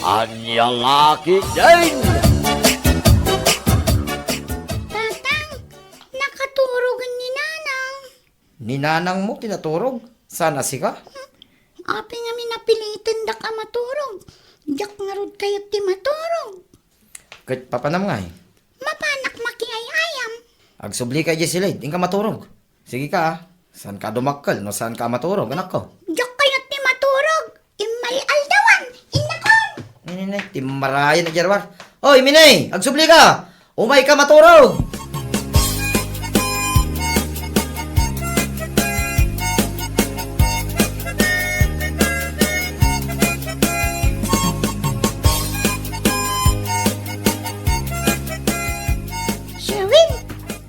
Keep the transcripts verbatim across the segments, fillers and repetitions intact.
Ania nga ketdin? Tatang, nakaturogen ni Nanang. Ni Nanangmo ti naturog? Saan a sika? Apay ngamin a napilitendak a maturog? Diak ngarud kayat ti maturog. Ket papanam ngay? Mapanak makiay-ayam. Agsublika idiay silid, inka maturog. Sige ka, a. Saanka a dumakkel no saanka a maturog, anakko? Diak kayat ti maturog. Immal-aldawan. Innakon. Nini, nini, timmarayan a Gerwar. Oy, Mini, agsublika. Umayka maturog. Sherwin,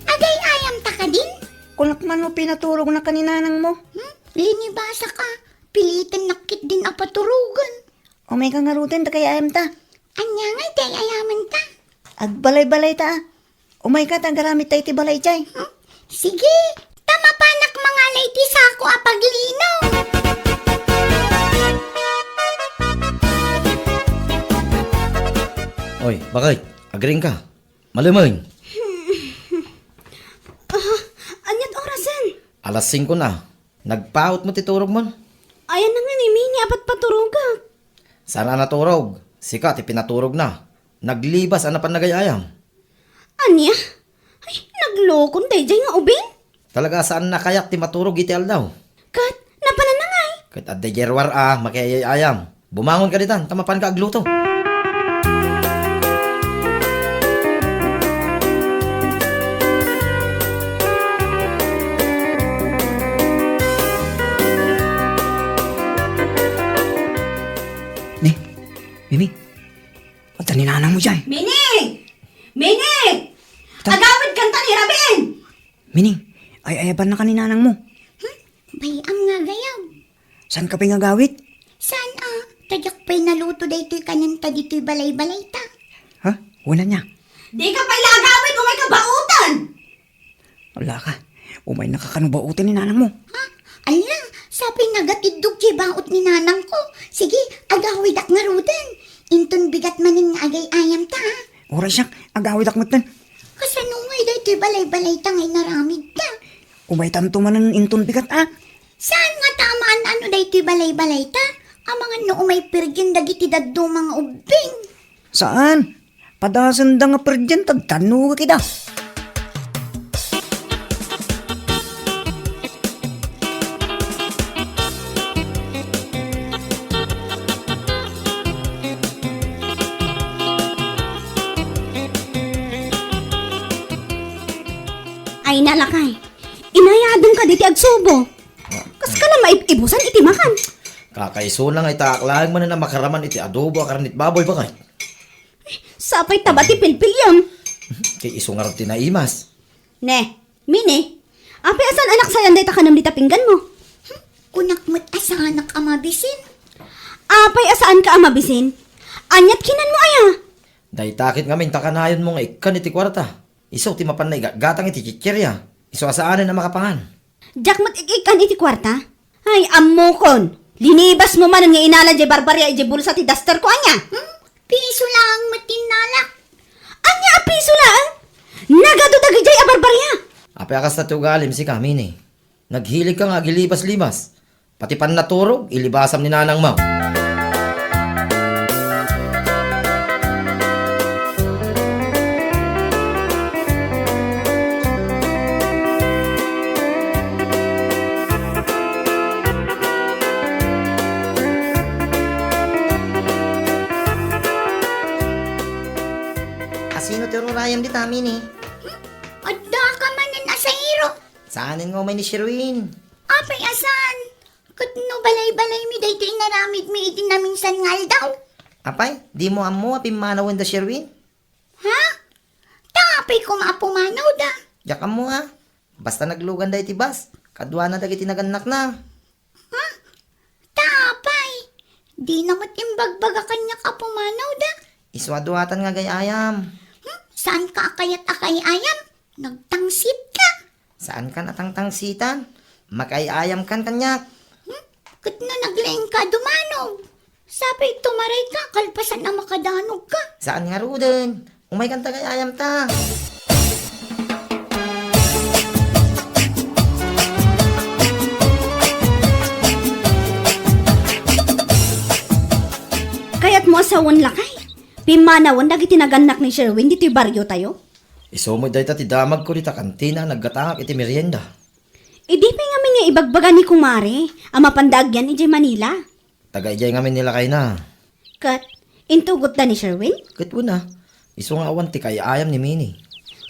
agay-ayamta kadin? Kunak man no pinaturognaka ni Nanangmo. Hmm? Linibasaka. Pilitennak ketdin a paturogen. Umayka ngaruden, dagay-ayamta. Ania ngay ti ay-ayamenta? Agbalay-balayta, a. Umayka ta agaramidta iti balay idiay. Hmm? Sige, ta mapanak mangala iti sako a paglino. Oy, bakit? Agriingka? Malumen. Ah, aniat orasen? Alas singko na. Nagpautmo ti turogmon? Ayanna nga ni Mini a patpaturogak. Saan a naturog. Sika ti pinaturogna. Naglibas a napan nagay-ayam. Ania? Ay, naglokon daydiay nga ubing? Talaga a saan a kayat ti maturog iti aldaw. Ket, napananna ngay? Ket adda Gerwar a makiay-ayam. Bumangonka ditan, ta mapanka agluto. Ni, Mimi, adda ni Nanangmo idiay. Mini! Mini! Ta- Agawidkanta ni Rabin! Mini, ay-ayabannaka ni Nanangmo. Hmm? Bay-am nga agayab. Saanka pay nga agawid? Saan a? Ta diak pay naluto daytoy kanenta ditoy balay-balayta. Ha? Wen ania? Dika pay la agawid, umayka baoten! Ala ka, umaynaka kano baoten ni Nanangmo. Ha? Ala, sapay nagatiddog ti baot ni Nanangko. Sige, agawidak ngaruden. Inton bigat manen nga agay-ayamta, a. Uray siak, agawidak metten. Kasano ngay daytoy balay-balayta nga inaramidta? Umaytanto manen inton bigat, a. Saan nga ta amaan-ano daytoy balay-balayta? Amangan no umay pirgin dagiti dadduma nga ubbing. Saan? Padasenda nga pirgin, ta agtannogak ida. Ay, nalakay. Inayadongka diti agsubo. Kaskala maib-ibusan iti makan. Kakaisuna nga itaak laeng manen a makaraman iti adobo a karnit baboy, bakay. Sapay taba ti pilpiliam. Kay isu ngarud ti naimas. Ne, Mini, apay a saan a naksayan dayta kanem dita pingganmo? Hmm, kunak met a saanak a mabisin. Apay a saanka a mabisin? Aniat kinanmo aya? Dayta ket ngamin ta kanayonmo nga ikkan iti kuarta. Isu ti mapan naigatgatang iti chicheria. Isu a saanen a makapangan. Diak met ik-ikkan iti kuarta? Ay, ammokon. Linibasmo manen nga inala diay barbaria idiay bulsa ti dasterko, ania? Hmm? Piso laeng met ti innalak. Ania a piso laeng? Nagadu dagidiay a barbaria. Apay a kasta ti ugalim, sika, Mini? Naghiligka nga agilibas-libas. Pati pannaturog, ilibasam ni nanangmo. Asino ti ururayam dita, Mini? Hmm? Adda ka manen a sairo. Saanen nga umay ni Sherwin? Apay a saan? Ket no balay-balaymi daytoy inaramidmi iti naminsan nga aldaw? Apay, dimo ammo a pimmanawen da Sherwin? Ha? Ta apay koma a pumanawda? Diak ammo a. Basta nagluganda iti bus, kaduana dagiti nagannakna. Ha? Ta apay, dina met imbagbaga kaniak a pumanawda? Isu a duatan nga agay-ayam. Hmm? Saanka a kayat a kay-ayam? Nagtangsit ka. Saankan a tangtangsitan? Makay-ayamkan kaniak. Hmm? Ket no naglaingka a dumanog? Sapay tumaray ka, kalpasan a makadanogka. Saan ngaruden? Umaykan ta kay ayam ta. Kayatmo a sawen lakay? Pimmanawen dagiti nagannak ni Sherwin ditoy bariotayo? Isu met dayta ti damagko dita kantina a naggatangak iti merienda. Idi pay ngamin nga ibagbaga ni kumare a mapanda agyan idiay Manila? Taga idiay ngamin ni lakayna. Ket intugotda ni Sherwin? Ket wen a, isu nga awan ti kay-ayam ni Mini.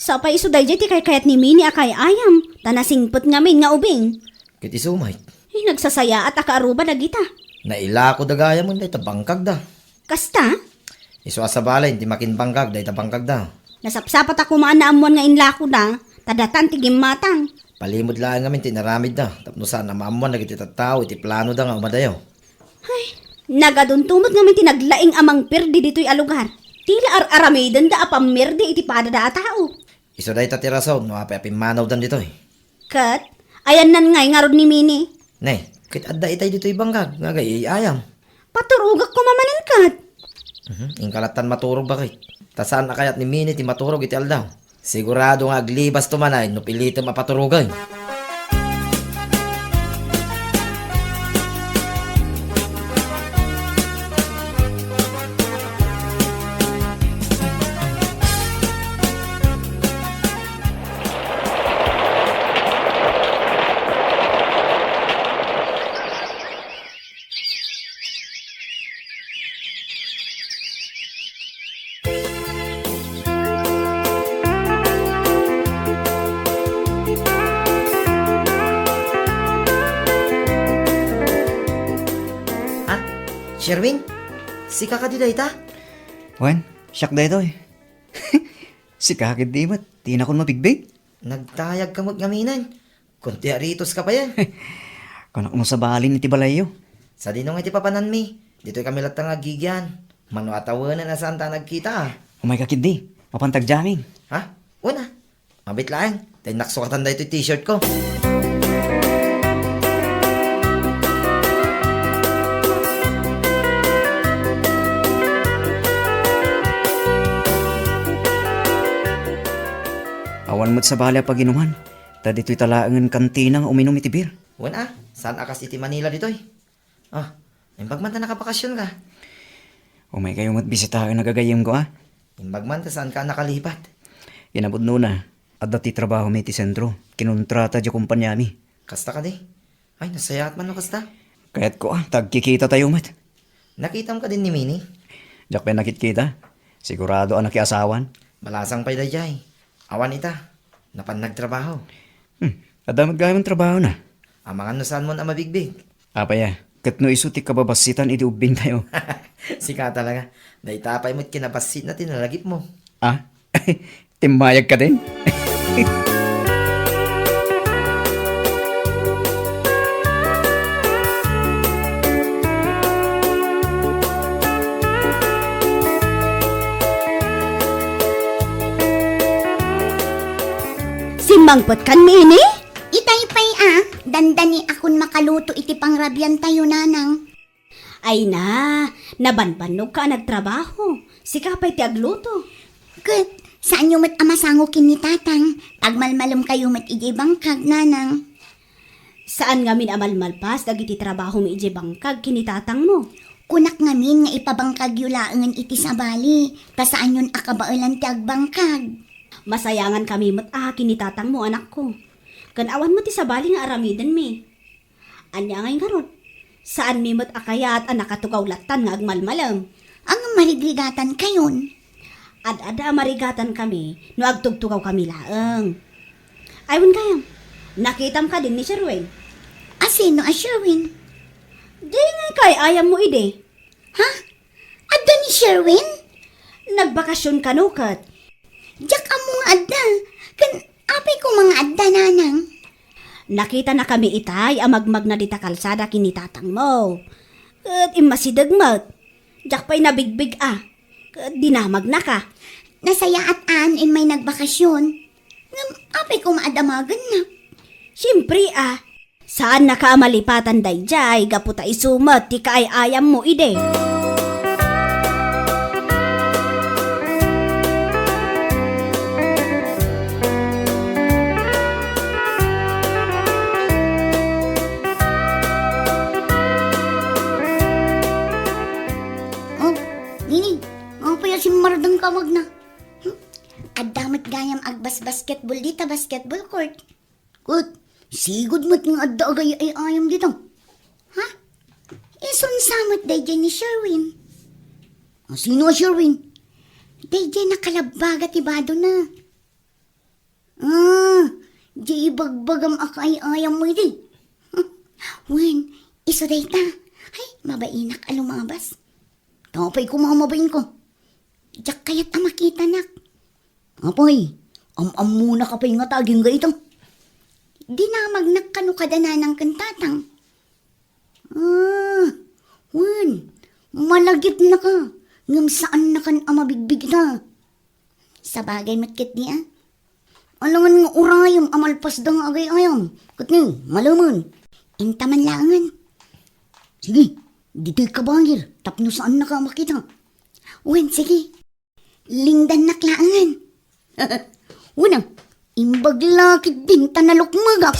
Sapay isu daydiay ti kaykayat ni Mini a kay-ayam, ta nasingpet ngamin nga ubing. Ket isu met. Ay, nagsasayaat a kaaruba dagita. Nailakoda gayam dayta bangkagda. Kasta? Isu a sabali ti makinbangkag dayta bangkagda. Nasapsapat a kumaan naammoan nga inlakoda, ta datan ti gimmatang. Palimod laeng ngamin ti inaramidda, tapno saan a maammoan dagiti tattao iti planoda nga umadayo. Ay, nagadunto met ngamin ti naglaing a mangperdi ditoy a lugar. Ti la ar-aramidenda a pammerdi iti padada a tao. Isu dayta ti rason no apay a pimmanawdan ditoy. Ket, ayannan ngay ngarud ni Mini. Ne, ket adda itay ditoy bangkag nga agay-ayam. Paturogak koma manen ket. Mhm, inka lattan maturog, bakit? Ta saan a kayat ni Mini ti maturog iti aldaw. Sigurado nga aglibas to manay no pilitem a paturogen. Ah, Sherwin? Sika kadi dayta? Wen, siak daytoy. Sika ketdi met, ti inakon mabigbig? Nagtayagka met ngaminen. Kun ti aritos ka pay, eh. Kunak no sabalin iti balayyo. Sadino nga iti papananmi? Ditoy kami latta nga agigian. Mano a tawenen a saan ta nagkita, ah. Umayka ketdi. Mapantag jamming. Ha? Una. Mabit laeng. Ta innak sukatan daytoy t-shirt ko. Awan met sabali a paginuman. Ta ditoy ta laengen kantina nga uminum iti beer. Wen a, saan a kas iti Manila ditoy? Ah, imbag man ta nakabakasionka. Umaykayo met bisitaen a gagayyemko, a? Imbag man ta saanka a nakalipat. Kinapudnona, adda ti trabahomi iti sentro. Kinontrata diay kompaniami. Kasta kadi? Ay, nasayaat man no kasta. Kayatko, a, ta agkikitatayo met. Nakitam kadin ni Mini? Diak pay nakitkita. Sigurado a nakiasawan. Balasang pay daydiay. Awan ita. Napan nagtrabaho. Hmm. Adda met gayam trabahona. Amangan no saanmon a mabigbig. Apay a, ket no isu ti kababassitan idi ubbingtayo. Sika talaga. Dayta pay met kinabassitna ti nalagipmo. Ah? Timmayag ka din? Simmangpet kan, Mini? Itay pay a, dandani akon makaluto iti pangrabiantayo, nanang. Ay na, nabanbannogka a nagtrabaho. Sika pay ti agluto. Ket, saanyo met a masango ken ni tatang, ta agmalmalemkayo met idiay bangkag, nanang. Saan ngamin a malmalpas dagiti trabahomi idiay bangkag ken ni tatangmo? Kunak ngamin nga ipabangkagyo laengen iti sabali, ta saanyon a kabaelan ti agbangkag. Masayangan kami met a ken ni tatangmo, anakko. Ken awan met ti sabali nga aramidenmi. Ania ngay ngarud? Saanmi met a kayat a nakatugaw lattan nga agmalmalem. Ngem marigrigatankayon. Ad-adda a marigatankami no agtugtugawkami laeng. Ay, wen gayam, nakitam kadin ni Sherwin? A sino a Sherwin? Di ngay kay-ayammo idi? Ha? Adda ni Sherwin? Nagbakasyon kano ket? Diak ammo nga adda. Ken apay koma nga adda, nanang? Nakitanakami itay a magmagna dita kalsada ken ni tatangmo. Ket immasideg met. Diak pay nabigbig a. Ket dinamagnaka. Nasayaat a no immay nagbakasyon. Ngem apay koma a damagennak? Siempre a. Saannaka a malipatan daydiay gapu ta isu met ti kaay-ayammo idi. Simmardeng ka, Magna. Hmm? Adda met gayam agbasbasketball dita basketball court. Ket, sigud met nga adda agay-ayam dita. Ha? Isunsa met daydiay ni Sherwin. A, sino a Sherwin? Daydiay nakalabbaga ti badona. Ah, di ibagbagam a kaay-ayam mo idi. Wen, isu dayta. Ay, mabainak a lumabas. Tapay koma mabain ko. Diak kayat a makitanak. Apay, am-ammonak a pay nga ta agingga ita. Dinamagnak kano kada nanang ken tatang. Ah, wen, malagipnaka, ngem saannakan a mabigbig ita. Sabagay met ketdi a. Alangan nga urayem a malpasda nga agay-ayam. Ket ni, malemen. Inta man laengen. Sige, ditoy ka bangir, tapno saannaka a makita. Wen, sige. Lingdannak laengen. Wen a, imbag la ketdin ta nalukmegak.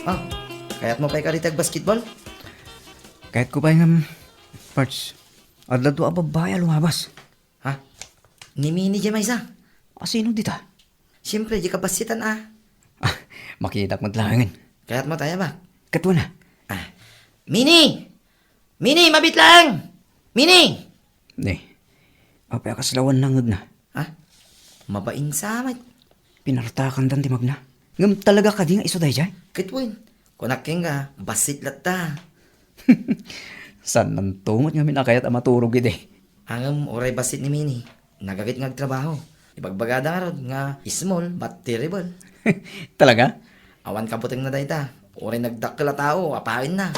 Ah, kayatmo pay kadi ti agbasketball? Kayatko pay ngem, Pards, adda dua a babbai a lumabas. Ha? Ni Mini diay maysa? A, sino dita? Siempre, diay kabassitan a. Ah, makitak met laengen. Kayatmo ta ayabak? Ket wen a. Ah. Mini! Mini, mabiit laeng! Mini! Ni, apay a kasla awan nangngegna? Ha? Mabain sa met. Pinartakandan ti Magna. Ngem talaga kadi nga isu daydiay? Ket wen, kunak kenka, bassit latta. Saannanto met ngamin a kayat a maturog idi. Ngem uray bassit ni Mini, nagagayat nga agtrabaho. Ibagbagada ngarud nga small but terrible. Talaga? Awan kabutengna dayta. Uray nagdakkel a tao, apayenna.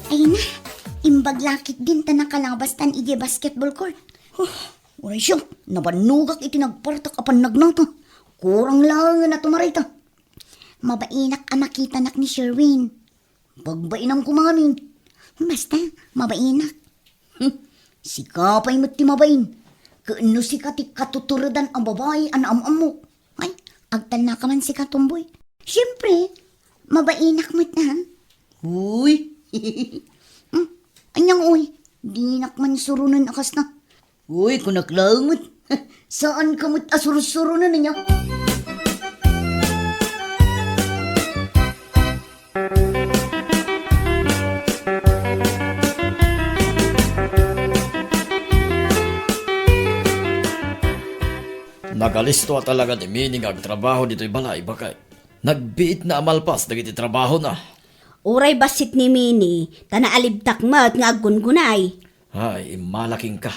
Ay na, imbag la ketdin ta nakalabastan idiay basketball court. Huh, uray siak, nabannogak iti nagpartak a pannagnata. Kurang laengen a tumarayta. Mabainak a makitanak ni Sherwin. Bagbainam koma ngamin. Basta, mabainak. Hmm, sika pay met ti mabain. Ket no sika ti katuturedan a babai a naam-ammok. Ay, agtalnaka man sika, tomboy. Siempre, mabainak met, ha? Uy! Hmm, aniang uy, dinak man suronen a kasta. Uy, kunak laeng met. Saanka met a sursuronen ania? Nagalisto a talaga ni Mini nga agtrabaho ditoy balay, baket nagbiitna a malpas dagiti trabahona. Uray bassit ni Mini, ta naalibtak met nga aggungunay. Ay, immala kenka.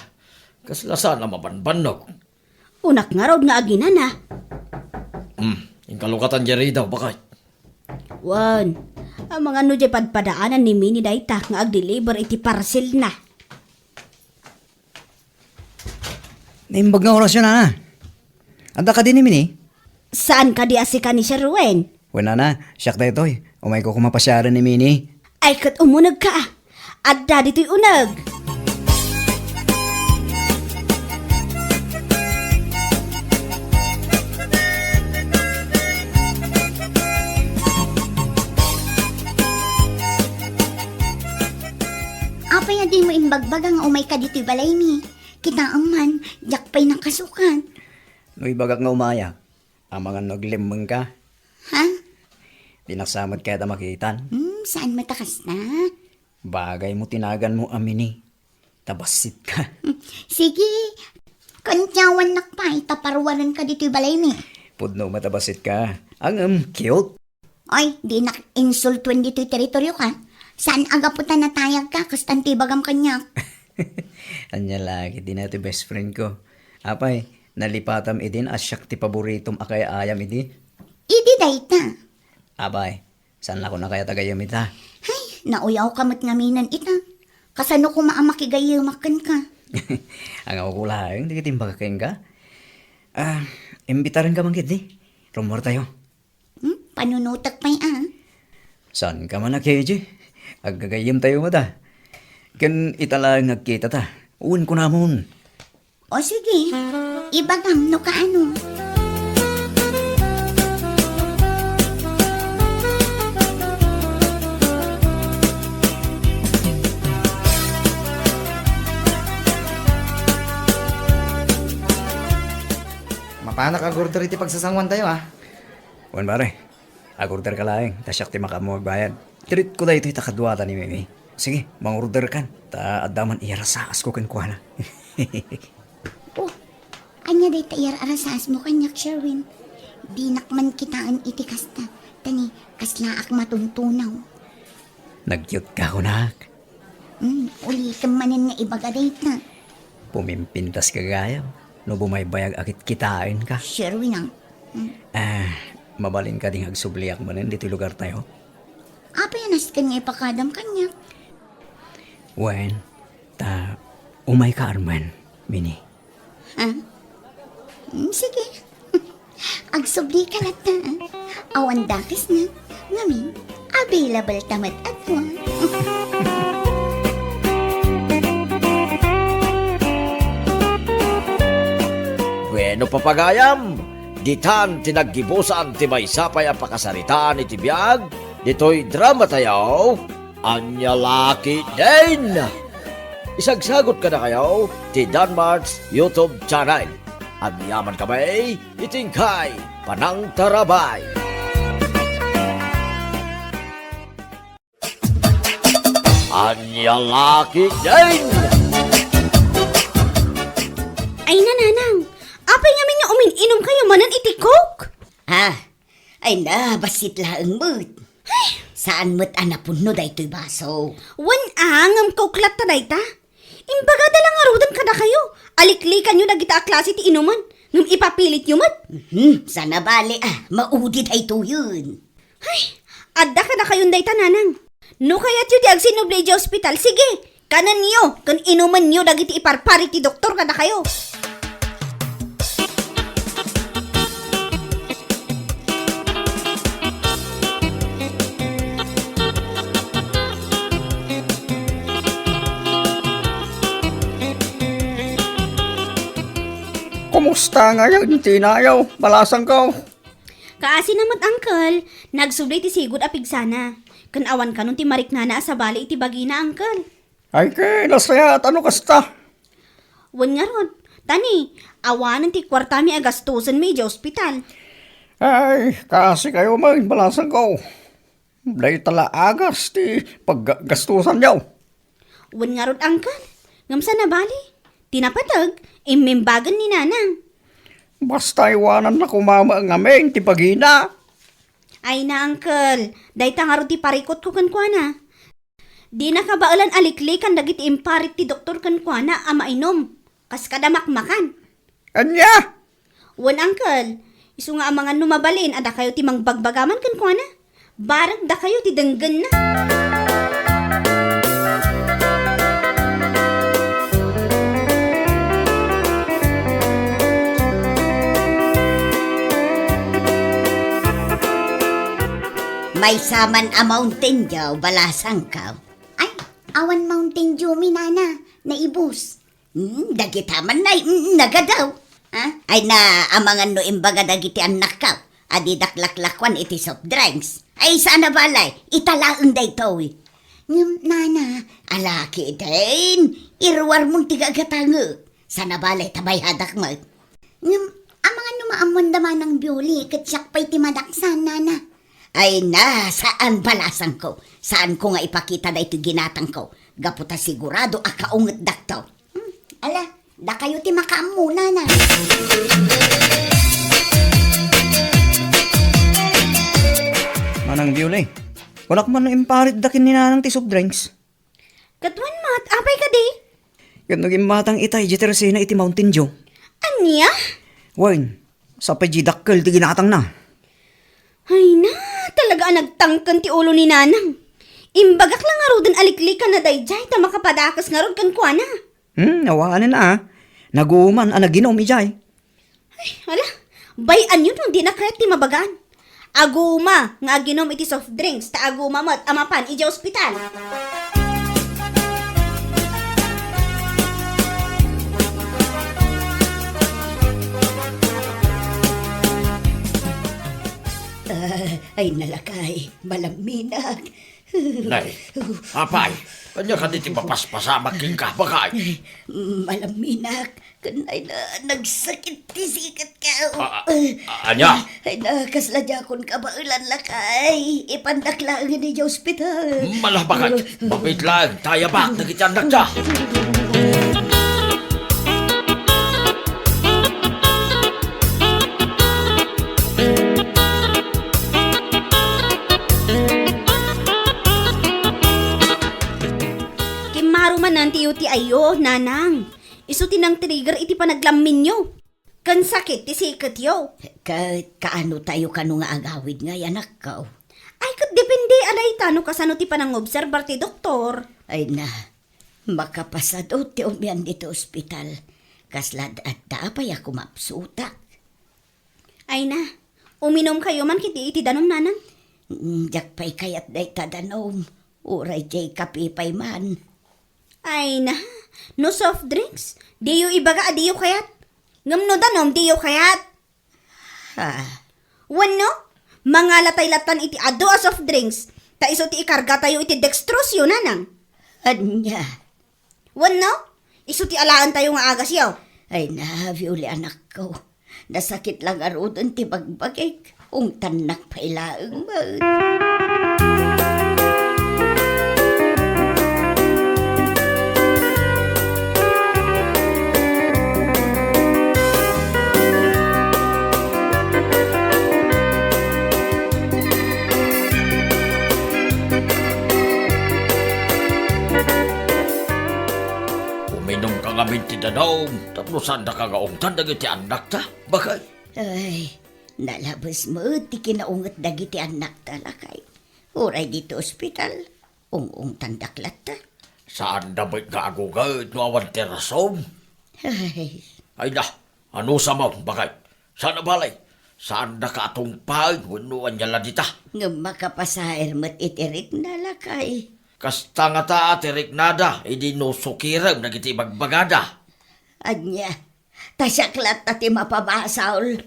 Kasla saan a mabanbannog. Kunak ngarud nga aginana. Hmm, inkalukatan diay ridaw, baket. Wen, amangan no diay padpadaanan ni Mini dayta nga agdeliver iti parcelna. Naimbag nga orasyo, nana. Adda kadi ni Mini? Saan kadi a sika ni Sherwin? Wen, nana, siak daytoy. Umayko koma pasiaren ni Mini. Ay, ket umunegka. Adda ditoy uneg. Apay a dimo imbagbaga nga umayka ditoy balaymi? Kitaem man, diak pay nakasukat. No ibagak nga umayak, amangan no aglemmengka. Ha? Dinak sa met kayat a makitan. Hmm, saan met a kasta? Bagay mo ti naganmo a Mini. Ta bassitka. Hmm, sige. Kuntiawannak pay ta paruarenka ditoy balaymi. Pudno met a bassitka. Ngem cute. Oy, dinak insultoen ditoy teritorioka. Saan a gapu ta natayagka, kastan ti ibagam kaniak. Ania la, ket dina ti best friend ko. Apay, nalipatam idin a siak ti paboritom a kay-ayam idi? Idi dayta. Apay, saan la koma kayat a gayyem ita? Hay, nauyawka met ngaminen ita. Kasano koma a makigayyemak kenka? Angawko laeng dagiti imbagak kenka. Ah, imbitarenka man ketdi. Rummuartayo. Hmm? Panunotek pay a. Saanka man a K J? Aggagayyemtayo met a. Ken ita laeng nga agkitata. Wen kunamon. O sige, ibagam no kaano. Mapanak ag-order iti pagsasanguantayo, a. Wen, pare. Ag-order ka laeng, ta siak ti makaammo agbayad. Treat ko daytoy ta kaduata ni Mimi. Sige, mangorder kan, ta adda man iyarasaas ko kenkuana. Oh, ania dayta iyarasaas mo kaniak, Sherwin? Dinak man kitaen iti kasta, ta ni kaslaak matuntunaw. Nagyot ka, kunak. Hmm, ulitem manen nga ibaga dayta. Pumimpintas ka gayam, no bumaybayag a kitkitaenka. Sherwin a. Hmm. Ah, mabalin kadi nga agsubliak manen ditoy lugartayo? Apay a nasken nga ipakadam kaniak? Wen, ta umayka armen, Mini. Ha? Hmm, sige. Agsubli ka latta, a. Awan dakes na. Ngamin, available ta met a dua. Bueno, papagayam, ditan ti naggibusan ti maysa pay a pakasaritaan iti biag ditoy dramatayo. Ania la ketdin? Isagsagot kadakayo ti Danmart's YouTube channel. Agyaman kami iti inkay panangtarabay. Ania la ketdin? Ay, nanang, apay ngamin nga umin-inom kayo manen iti Coke? Ah, ay na, bassit laeng met. Ay! Saan met a napunno daytoy baso. Wen a, ngem Coke latta dayta. Imbagada la ngaruden kadakayo, aliklikanyo dagita a klase ti inuman, ngem ipapilityo met. Mhm, sana bale a, maudi daytoyen. Ay, adda kadakayon dayta, nanang. No kayatyo ti agsinubli idiay ospital, sige, kanenyo ken inumenyo dagiti iparparit ti doktor kadakayo. Kumusta ngayon ti inayo, balasangko? Kaasi na met, Uncle. Nagsubli ti sigud a pigsana. Ken awan kanon ti mariknana a sabali iti bagina, Uncle. Ay, ket nasayaat a no kasta. Wen ngarud, ta ni, awanen ti kuartami a gastusenmi idiay ospital. Ay, kaasi kayo met, balasangko. Dayta la agas ti paggastusanyo. Wen ngarud, Uncle, ngem sana bale, ti napateg, immimbagen ni Nanang. Basta awanan na koma met ngamin ti bagina. Ay na, Uncle, dayta ngarud ti parikutko kenkuana. Dina kabaelan a liklikan dagiti imparit ti doktor kenkuana a mainom, kas kada makmakan. Ania? Wen, Uncle, isu nga amangan no mabalin a dakayo ti mangbagbagaman kenkuana. Bareng dakayo ti denggenna. Maysa man a Mountain Dew, balasangko. Ay, awan Mountain Dew mi, nana. Naibus. Hmm, dagita man nay, mm, nagadaw. Ha? Ay na, amangan no imbaga dagiti annakko a didak laklakuan iti soft drinks. Ay, sana balay, ita laeng daytoy. Ngem, nana, ala ketdin, iruarmon ti gagatangek. Sana balay, ta bayadak met. Ngem, amangan no maammoanda manang Bioli, ket siak pay ti madaksan, nana. Ay na, saan, balasangko. Saanko nga ipakita daytoy ginatangko. Gapu ta sigurado a kaungetdakto. Hmm, ala, dakayo ti makaammo, nana. Manang Bioli, walak man no imparitda ken ni Nanang ti soft drinks. Ket wen met, apay kadi? Ket no gimmatang ita idiay tersena iti Mountain Dew. Ania? Wen, sapay di dakkel ti ginatangna. Ay na, talaga a nagtangken ti ulo ni Nanang. Imbagak la ngaruden a liklikanna daydiay ta makapadakes ngarud kenkuana. Hmm, awanen a. Naguman a naginum idiay. Ay, ala, bay-anyo no dinak ket ti mabagaan. aguma nga aginom iti soft drinks, ta aguma met a mapan idiay ospital. Ah, ay, nalakay, malamminak. Nay, apay, ania kadi ti mapaspasamak kenka, bakay? Malamminak, ken ay na, nagsakit ti sikatko. A, a, a, ania? Ay na, kasla diakon kabaelan, lakay. Ipandak laeng idiay ospital. Malabakay, mapit laeng, ta ayabak dagiti annakta. Kimmaro manen ti U T I yo, nanang. Isu ti nang-trigger iti panaglamminyo. Ken sakit ti siketyo. Ket kaano tayo kano nga agawid ngay, anakko? Ay, ket depende a dayta no kasano ti panangobserbar ti doktor. Ay na, makapasadut ti umian ditoy ospital. Kasla adda pay a kumapsutak. Ay na, uminumkayo man ketdi iti danum, nanang? Mm, diak pay kayat dayta danum. Uray diay kape pay man. Ay na, no soft drinks, diyo ibaga a diyo kayat. Ngem no danum, diyo kayat. Ha? Wenno, mangala tay lattan iti adu a soft drinks, ta isu ti ikargatayo iti dextrose yo, nanang. Ania? Wenno, isu ti alaentayo nga agasyo. Ay na, Violi, anakko. Nasakit la ngaruden ti bagbagik. Ungtannak pay laeng met. Uminumka ngamin ti danum tapno saandaka nga ungtan dagiti annakta, bakay? Ay, nalabes met ti kinaunget dagiti annakta, lakay. Uray ditoy ospital, ung-ungtandak latta. Saanda met nga aguget no awan ti rason. Ay. Ay na, anusam, bakay? Saan a bale, saandaka a tungpaen wenno ania la dita. Ngem makapasair met iti rikna, lakay. Kasta ngata ti riknada idi no sukirem dagiti ibagbagada. Ania? Ta siak latta ti mapabasol.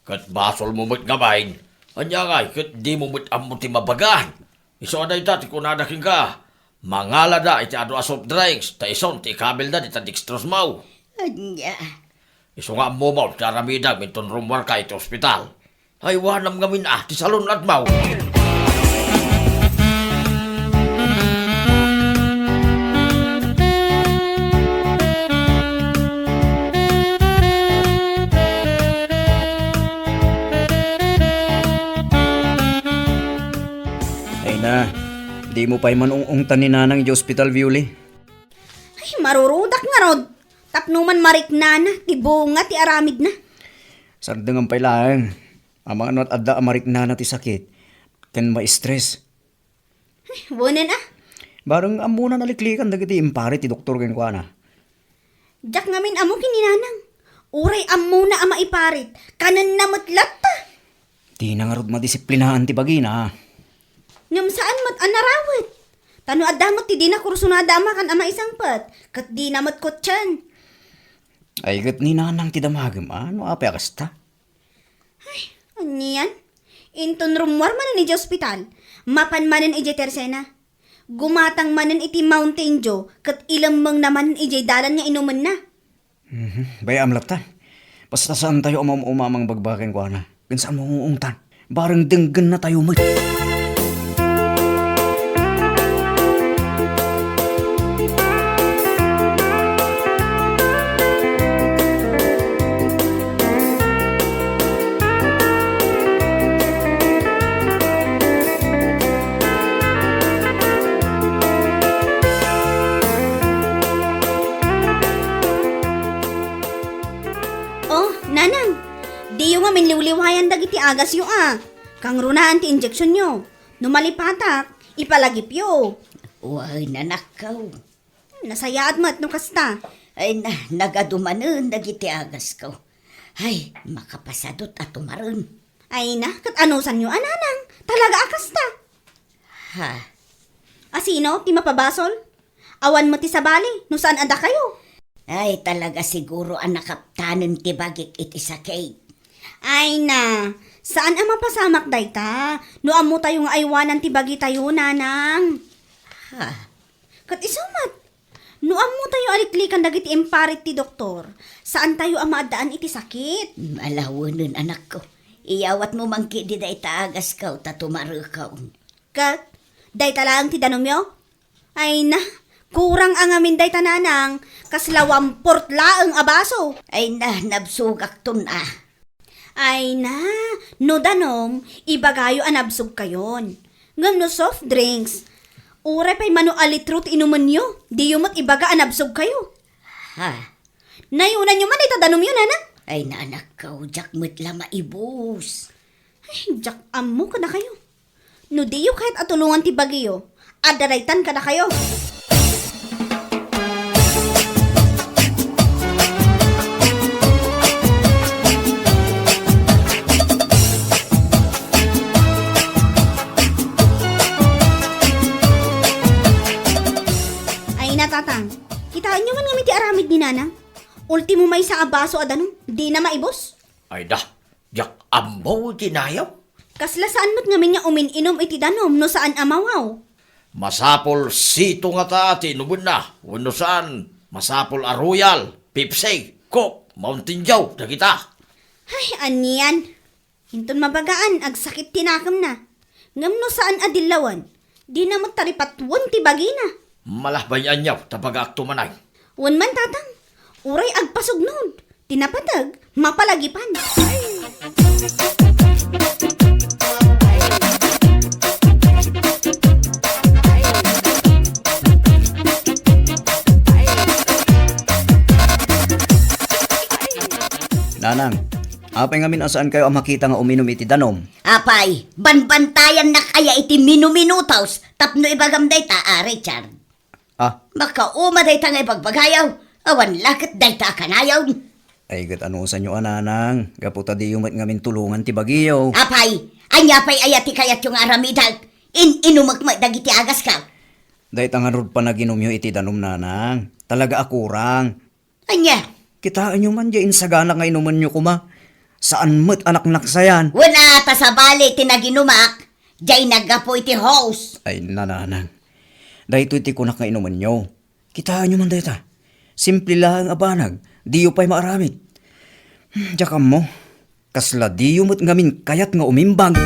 Ket basolmo met ngamin. Ania ngay ket dimo met ammo ti mabagaan? Isu a dayta ti kunada kenka, mangalada iti adu a soft drinks, ta isun ti ikabilda dita dextrose mo. Ania? Isu nga ammom ti aramidem inton rummuarka iti ospital. Aywanam ngamin a ti salun-admo. Ay na, dimo pay man ung-ungtan ni Nanang idiay ospital, Violi. Ay, marurudak ngarud. Tapno man mariknana ti bunga ti aramidna. Sardengam pay laeng. Amangan no adda a mariknana ti sakit ken ma-stress. Ay, wen a. Bareng ammona naliklikan dagiti impare ti doktor kenkuana. Diak ngamin ammo ken ni Nanang. Uray ammona a maiparit, kanenna met latta. Dina ngarud madisiplinaan ti bagina. Ngem saan met a narawet. Ta no adda met ti dina kursunada a makan a maisangpet, ket dina met kutsen. Ay, ket ni Nanang ti damagem, a, no apay a kasta? Ay, anian? Inton rummuar manen idiay ospital, mapan manen idiay Tersena. Gumatang manen iti Mountain Dew, ket ilemmengna manen idiay dalan nga inumenna. Mhm. Bay-am latta. Basta saantayo a maum-uma a mangbagbaga kenkuana. Ken saanmo nga ungtan. Bareng denggennatayo met. Oh, Nanang, diyo ngamin liwliwayan dagiti agasyo a. Kangrunaan ti injeksionyo. No malipatak, ipalagipyo. Wen, anakko. Nasayaat met no kasta. Ay, na, nagadu manen dagiti agasko. Ay, makapasadut a tumaren. Ay na, ket anusanyo a nanang? Talaga a kasta? Ha? Asino ti mapabasol? Awan met ti sabali, no saan a dakayo? Ay, talaga siguro a nakaptanen ti bagik iti sakit. Ay na, saan a mapasamak dayta, no ammotayo nga aywanan ti bagitayo, nanang. Ha? Ket isu met, no ammotayo a liklikan dagiti imparit ti doktor, saantayo a maaddaan iti sakit. Alawenen, anakko. Iyawatmo man ketdi dayta agasko ta tumareko. Ket, dayta laeng ti danumyo? Ay na, kurang a ngamin dayta nanang, kasla one-fourth laeng a baso. Ay na, nabsogakton a. Ay na, no danum, ibagayo a nabsogkayon. Ngem no soft drinks, uray pay mano a litro ti inumenyo, diyo met ibaga a nabsogkayo. Ha? Nayunanyo man ita danumyo, nanang? Ay, naanakko, diak met la maibus. Ay, diak ammo kadakayo. No diyo kayat a tulongan ti bagiyo, adda daytan kadakayo. Ay, natatang, kitaenyo man ngamin ti aramid ni nanang. Ultimo maysa a baso a danum, dina maibus. Ay da, diak ammo iti nayaw. Kasla saan met ngamin nga umin-inum iti danum no saan a mawaw. Masapul sito ngata ti inumenna, wenno saan, masapul a Royal, Pepsi, Coke, Mountain Dew, dagita. Ay, anian. Inton mabagaan, agsakit ti nakemna. Ngem no saan a dillawan, dina met taripatuen ti bagina. Malabay aniaw, ta bagaakto manen. Wen man, tatang, uray agpasugnod, ti napateg, mapalagipan. Nanang, apay ngamin a saankayo a makita nga uminum iti danum? Apay, banbantayannak aya iti minuminutos tapno ibagam dayta a, Richard? Ah. Makauma dayta nga ibagbagayo, awan la ket dayta a kanayon. Ay, ket anusanyo a, nanang, gapu ta diyo met ngamin tulongan ti bagiyo. Apay, ania pay aya ti kayatyo nga aramidek? In-inumek met dagiti agasko. Dayta ngarud panaginumyo iti danum, nanang. Talaga a kurang. Ania? Kitaenyo man, diay insagana nga inumenyo koma. Saan met a naknaksayan. Wen a, ta sabali ti naginumak, diay naggapu iti hose. Ay, nanang. Daytoy ti kunak nga inumenyo. Kitaenyo man dayta. Simple laeng a banag. Diyo pay maaramid. Hmm, diak ammo. Kasla diyo met ngamin kayat nga umimbag.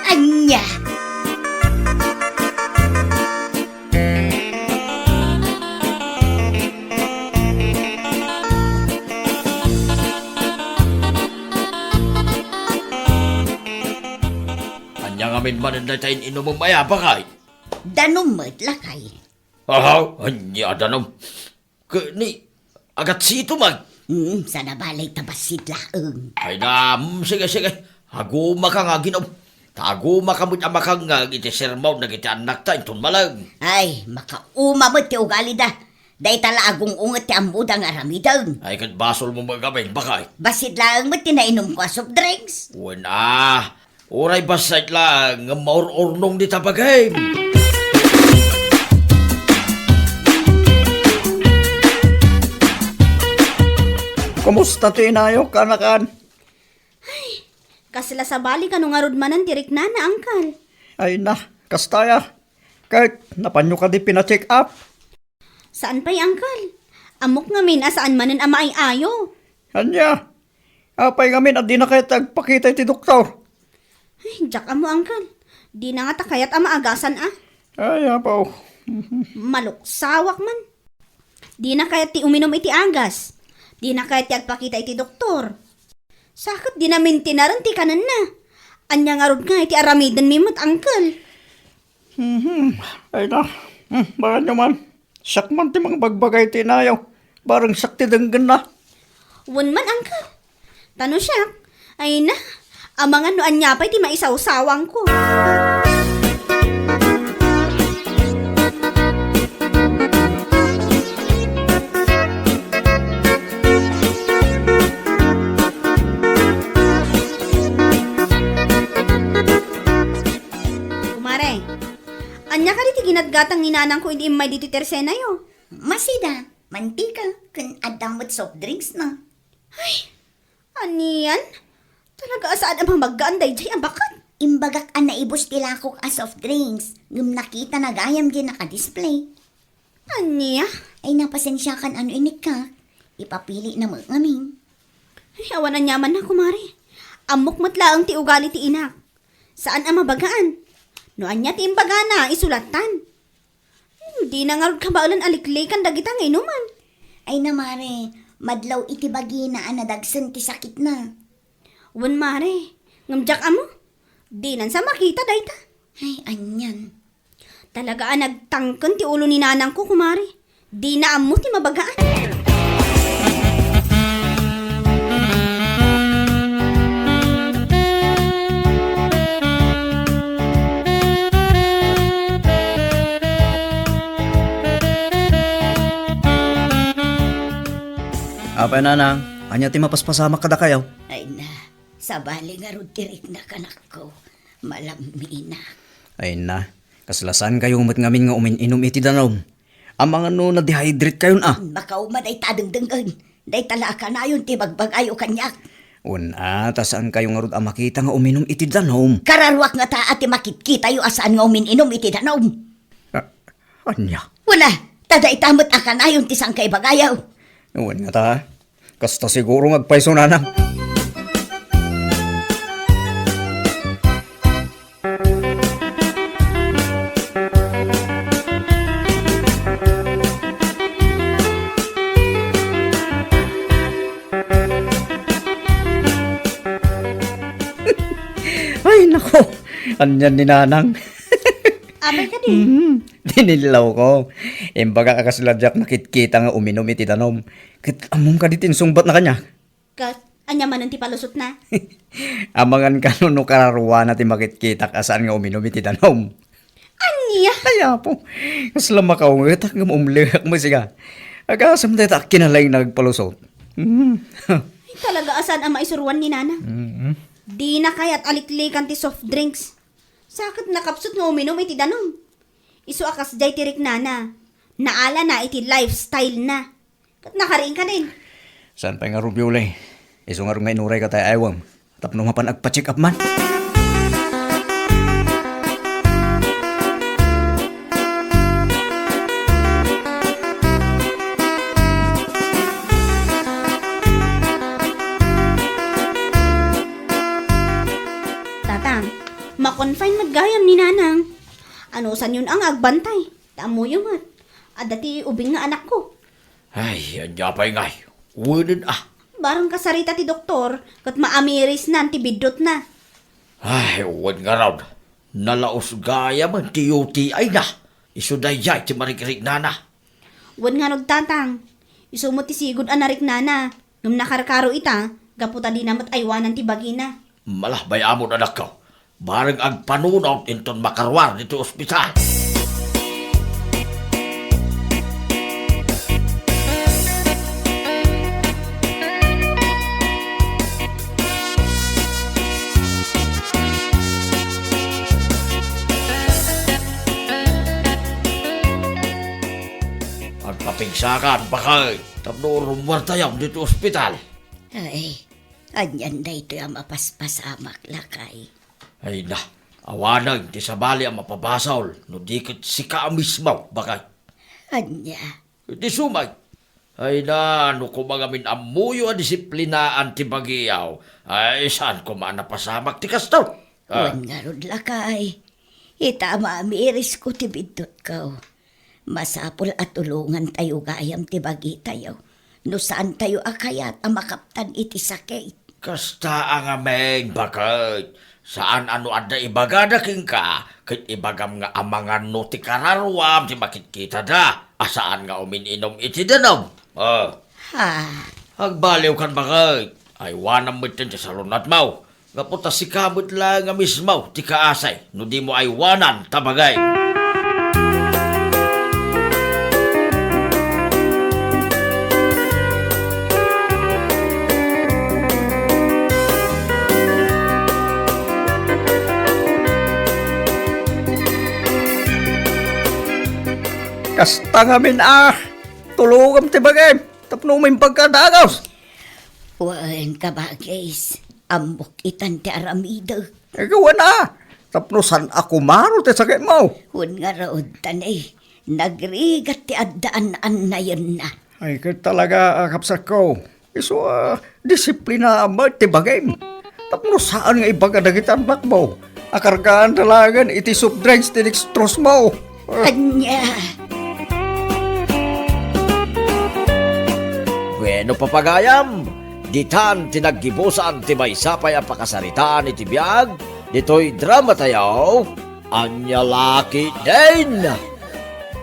Ania? Ania ngamin manen dayta in-inumem aya, baket? Danum met, lakay. Aha, ania danum? Ket ni, agat sito man. Hmm, saan a bale ta bassit laeng. Ay na, mm, sige, sige. Agumaka nga aginum. Ta agumaka met a makangngeg iti sermon dagiti annakta inton malem. Ay, makauma met ti ugalida. Dayta la agung-unget ti ammoda nga aramiden. Ay, ket basolmo met ngamin, baket. Bassit laeng met ti nainumko a soft drinks. Wen a, uray bassit laeng ngem maur-urnong dita bagim. Kumusta ti inayok, kanakan? Ay, kasla sabali kano ngarud manen ti riknana, angkel. Ay na, kasta aya. Ket napanyo kadi pina-check up? Saan pay, angkel. Ammok ngamin a saan manen a maay-ayo. Ania? Apay ngamin a dina kayat ti agpakita iti doktor? Ay, diak ammo, angkel. Dina ngata kayat a maagasan a. Ay, apo. Maluksawak man. Dina kayat ti uminum iti agas. Dina kayat ti agpakita iti doktor. Sa ket dina mintinaren ti kanenna. Ania ngarud nga iti aramidenmi met, angkel? Mhm. Ay na. Hmm, bakanyo man. Siak man ti mangbagbagay ti inayo. Bareng siak ti denggenna. Wen man, angkel. Ta no siak, ay na, amangan no ania pay ti maisawsawangko. Are, ania kadi ti ginatgatang ni nanangko idi immay ditoy tersenayo? Masida, mantika, ken adda met soft drinks na. Ay, anian? Talaga a saan a mamagaan daydiay a baket? Imbagak a naibus ti lakok a soft drinks, ngem nakitana gayam diay naka-display. Ania? Ay, napasensiakan a no inikka. Ipapili na met ngamin. Ay, awan aniamanna, kumare. Ammok met laeng ti ugali ti inak. Saan a mabagaan. No ania ti imbagana, isu lattan. Dina ngarud kabaelan a liklikan dagita nga inuman. Ay na, mare, madlaw iti bagina a nadagsen ti sakitna. Wen, mare, ngem diak ammo. Dinan sa makita dayta. Ay, anian. Talaga a nagtangken ti ulo ni nanangko, kumare. Dina ammo ti mabagaan. Apay, nanang, ania ti mapaspasamak kadakayo? Ay na, sabali ngarud ti riknak, anakko. Malamminak. Ay na, kasla saankayo met ngamin nga umin-inum iti danum. Amangan no na-dehydrate kayon a. Makauma dayta a dengdenggen. Dayta la a kanayon ti bagbagayo kaniak. Wen a, ta saankayo ngarud a makita nga uminum iti danum. Kararuak ngata a ti makitkitayo a saan nga umin-inum iti danum. A-, ania? Wen a, ta dayta met a kanayon ti saanka ibagayo. Wen ngata, kasta siguro nga agpayso, nanang. Ay, nako. Anian ni nanang. Apay kadi? Mm, tinillawko. Imbagak a kasla diak nakitkita nga uminum iti danum. Ket ammom kadi ti insungbatna kaniak? Ket ania manen ti palusotna? Amangan kano no kararuana ti makitkitak a saan nga uminum iti danum. Ania? Ay, Apo, kasla makaungetak ngem umlek met sika. Agasem dayta a kinalaing nagpalusot. Mm. Ay, talaga a saan a maisuruan ni Nanang. Mm. Dina kayat a liklikan ti soft drinks. Sa ket nakapsut nga uminum iti danum. Isu a kasdiay ti riknana. Naalana iti lifestyle na. Ket nakariingka din. Saan pay ngarud, Yuli? Isu ngarud nga inurayka ti ay-aywem tapno mapan agpa-check up man. Tatang, ma-confine met gayam ni Nanang. Anusanyon a nga agbantay. Ta ammoyo met, adda ti ubing nga anakko. Ay, ania pay ngay? Wenen a. Barang kasarita ti doktor, ket maamirisnan ti biddutna. Ay, wen ngarud. Nalaus gayam ti U T I na. Isu daydiay ti marikriknana. Wen ngarud, Tatang. Isu met ti sigud a nariknana. Ngem nakarkaro ita, gapu ta dina met aywanan ti bagina. Malabay amon, anakko. Bareng agpanunot inton makaruar ditoy ospital. Agpapigsakan, bakay, tapno rummuartayo ditoy ospital. Ay, anian daytoy a mapaspasamak, lakay? Ay na, awanen ti sabali a mapabasol no di ket sika a mismo, bakay. Ania? Iti sumay. Ay na, no koma ngamin ammoyo a disiplinaan ti bagiyo, ay saan koma a napasamak ti kasto. Ah. Wen ngarud, lakay. Ita a maamirisko ti biddutko. Masapul a tulongantayo gayam ti bagitayo no saantayo a kayat a makaptan iti sakit. Kasta a ngamin, baket. Saan a no adda ibagada kenka, ket ibagam nga amangan no ti kararuam ti makitkitada a saan nga umin-inum iti danum. Ah. Ha? Agbaliwkan, baket. Aywanam metten ti salunatmo. Gapu ta sika met laeng a mismo ti kaasi no dimo aywanan ta bagay. Kasta ngamin a, tulongam ti bagim tapno umimbag ka dagus. Wen, kabagis, ammok itan ti aramidek. Ikaw a, tapno saan a kumaro ti sakitmo. Wen ngarud, ta ne, nagrigat ti addaan annayenna. Ay, ket talaga a, kabsatko. Isu a, disiplinaam met ti bagim. Tapno saan nga ibaga dagiti annakmo a kargaanda laengen iti soft drinks ti dextrose mo. Ania? Bueno, papagayam, ditan ti naggibusan ti maysa pay a pakasaritaan iti biag ditoy dramatayo, Ania La Ketdin.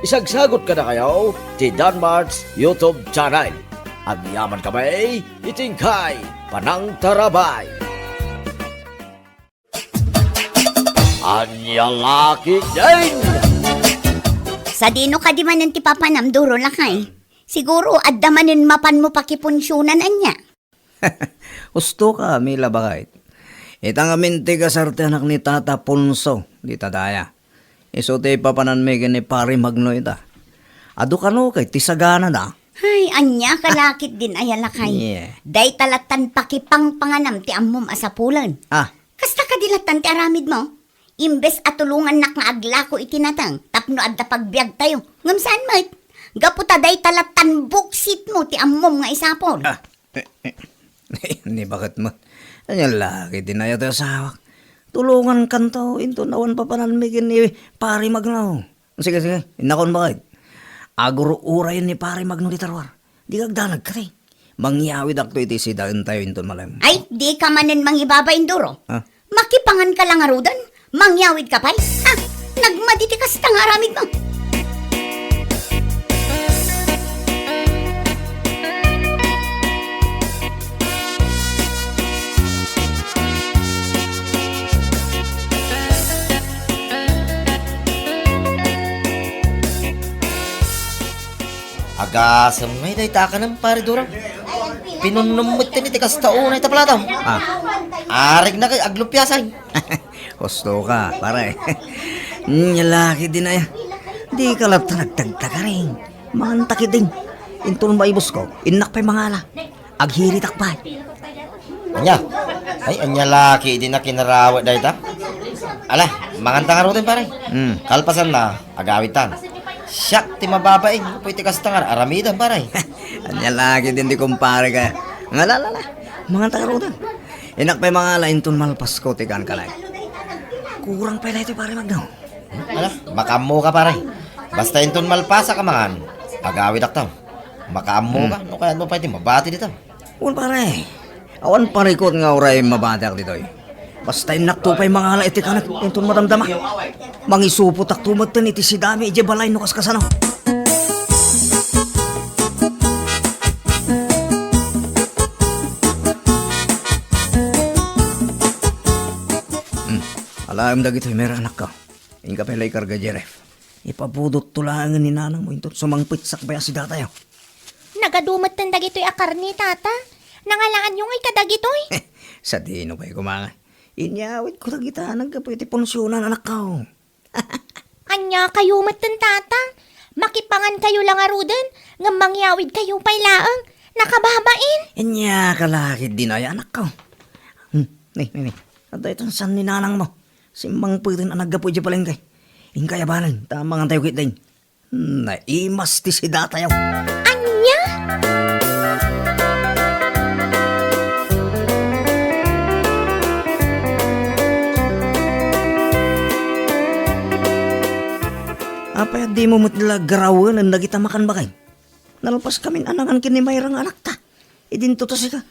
Isagsagut kadakayo ti Danmart's YouTube channel. Agyaman kami iti inkay panangtarabay. Ania La Ketdin. Sadino kadi manen ti papanam, Duro, lakay? Siguro, adda manen mapanmo pakipunsionan, ania? Husto ka, Mila, baket. Ita ngamin ti kasar ti anak ni Tata Ponso, dita daya. Isu ti papananmi ken ni Pari Magno ita. Adu kano ket ti saganada. Ay, ania ka La Ketdin aya, lakay. Yeah. Dayta lattan pakipangpanganam ti ammom a sapulen. Ah. Kasta kadi lattan ti aramidmo? Imbes a tulongannak nga aglako iti nateng tapno adda pagbiagtayo, ngem saan met. Gapu ta dayta lattan buksitmo ti ammom nga isapul. Ah, eh, eh. Ni baket met. Ania la ketdin aya ti asawak. Tulongankanto inton awan papananmi ken ni Pari Magno. Sige, sige, innakon baket. Agur-urayen ni Pari Magno dita ruar. Dika agdanag kadi. Mangyawidakto iti sidaentayo inton malem. Ay, dika manen mangibabain, Duro. Ah? Makipanganka la ngaruden, mangyawidka pay. Ah, nagmadi ti kasta nga aramidmo. Agasem ngay dayta a kanem, Pare Duro. Pinunnom metten iti kasta unay ta plataw. Ah. Arigna kay aglupiasay. Husto ka, pare. Nia la ketdin aya. Dika latta nagtagtagaring. Manganta ketdin. Inton maibusko, innak pay mangala. Aghiritak pay. Ania? Ay, ania la ketdin a kinarawet dayta? Ala, manganta ngaruden, pare. Hmm. Kalpasanna, agawidtan. Siak ti mababain, gapu iti kasta nga aramidem, pare. Ania la ketdin ti kumpare ka. Ngala, ala, ala. Manganta ngaruden. Innak pay mangala inton malpasko ti kankanayon. Kurang pay daytoy, Pare Magno. Ala, makaammoka, pare. Basta inton malpasak a mangan, agawidakto. Makaammoka, hmm, no kayatmo pay ti mabati dita. Wen, pare. Awan parikut nga uray mabatiak ditoy. Basta innakto pay mangala iti kanek inton madamdama. Mangisupotakto metten iti sidami idiay balay no kaskasano. Hmm. Alaem dagitoy, mayra, anakko. Inka pay la ikarga idiay ref. Ipabudotto laengen ni nanangmo inton sumangpetsak pay a sidatayo. Nagadu metten dagitoy a karne, Tata. Nangalaanyo ngay kadagitoy? Sadino pay koma nga. Inyawidko dagita naggapu iti punsionan, anakko. Ania kayo metten, Tata? Makipangankayo la ngaruden, ngem mangyawidkayo pay laeng. Nakababain. Ania ka la ketdin aya, anakko. Hmm, ni, ni, ni. Adda itan saan ni nanangmo. Simmangpeten a naggapu idiay palengke. Inka aya banen, ta mangantayo ketdin. Naimas ti sidatayo. Ania? Apay a dimo met la garawenen dagita makan, baket? Nalpaskamin a nangan ken ni Mayra nga anakta. Idinto ta sika.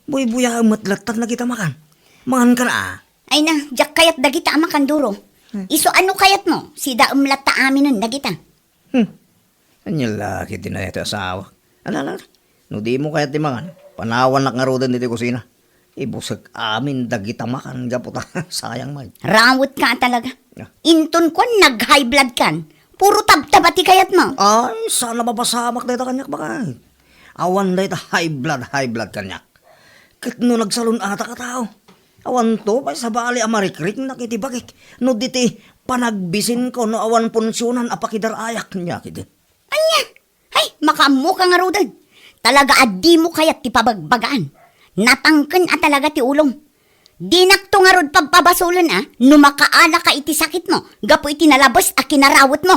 Buybuyaem met latta dagita makan. Manganka a. Ay na, diak kayat dagita a makan, Duro. Hmm. Isu a no kayatmo, sidaem latta aminen dagita. Hmm. Ania la ketdin aya ti asawak. Ala, ala, ala. No dimo kayat ti mangan, panawannak ngaruden ditoy kusina. Ibusek amin dagita makan gapu ta sayang met. Rawetka a talaga. Ah. Inton kuan nag-high blood kan, puro tabtaba ti kayatmo. Ay, saan a mapasamak dayta kaniak, baket. Awan dayta high blood, high blood kaniak. Ket no nagsalun-atak a tao, awanto pay sabali a marikriknak iti bagik no diti panagbisinko no awan punsionan a pakidar-ayak, nia ketdi. Kaammoka ngaruden. Talaga a dimo kayat ti pabagbagaan. Natangken a talaga ti ulom. Dinakto ngarud pabpabasolen a no makaalaka iti sakitmo gapu iti nalabes a kinarawetmo.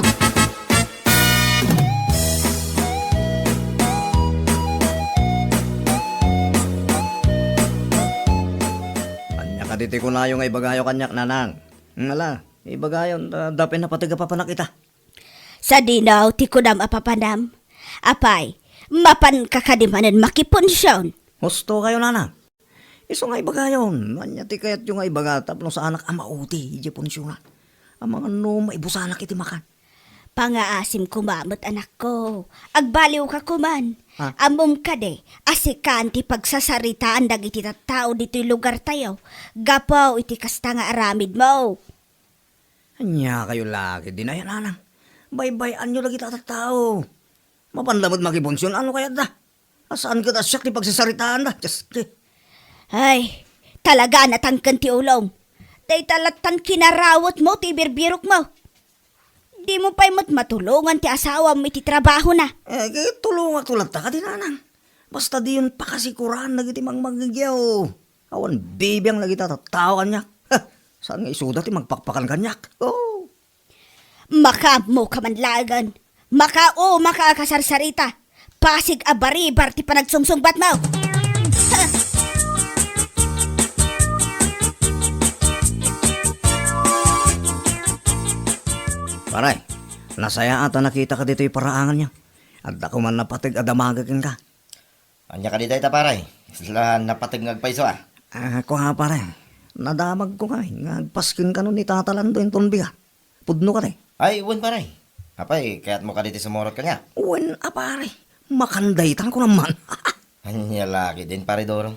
Ania kadi ti kunayo nga ibagayo kaniak, Nanang? Ngala, ibagayon, ta adda pay napateg a papanak ita. Sadino ti kunam a papanam? Apay, mapanka kadi manen makipunsion? Husto kayo, Nanang. Isu nga ibagayon, ania ti kayatyo nga ibaga tapno saanak a mauti idiay punsionan? Amangan no maibusanak iti makan. Pangaasim koma met, anakko. Agbaliwka koman. Ha? Ammom kadi a sikan ti pagsasaritaan dagiti tattao ditoy lugartayo gapu iti kasta nga aramidmo. Ania kayo la ketdin aya, Nanang? Baybay-anyo dagiti a tattao. Mapan la met makipunsion, ano kayatda? A saan ket a siak ti pagsasaritaanda? Diyos ko. Ay, talaga a natangken ti ulom. Dayta lattan kinarawetmo ti ibirbirokmo. Dimo pay met matulongan ti asawam iti trabahona. Eh, ket tulongakto latta kadi, Nanang. Basta diyon pakasikuran dagiti mangmangegyaw. Awan bibiang dagiti a tattao kaniak. Heh, saan nga isuda ti magpakpakan kaniak? Oh. Makaammoka man laengen. Makaumaka a kasarsarita. Pasig a baribar ti panagsungsungbatmo. Pare, nasayaat a nakitaka ditoy paraanganyo. Adda koman napateg a damagek kenka. Ania kadi dayta, pare? Isla napateg nga agpayso, a? Ah, kua, pare. Nadamagko kadi nga agpasken kano ni Tata Lando inton bigat. Pudno kadi? Ay, wen, pare. Apay, kayatmo kadi ti sumurot kaniak? Wen a, pare. Makan daytan kunam man. Ania la ketdin, pare Doro.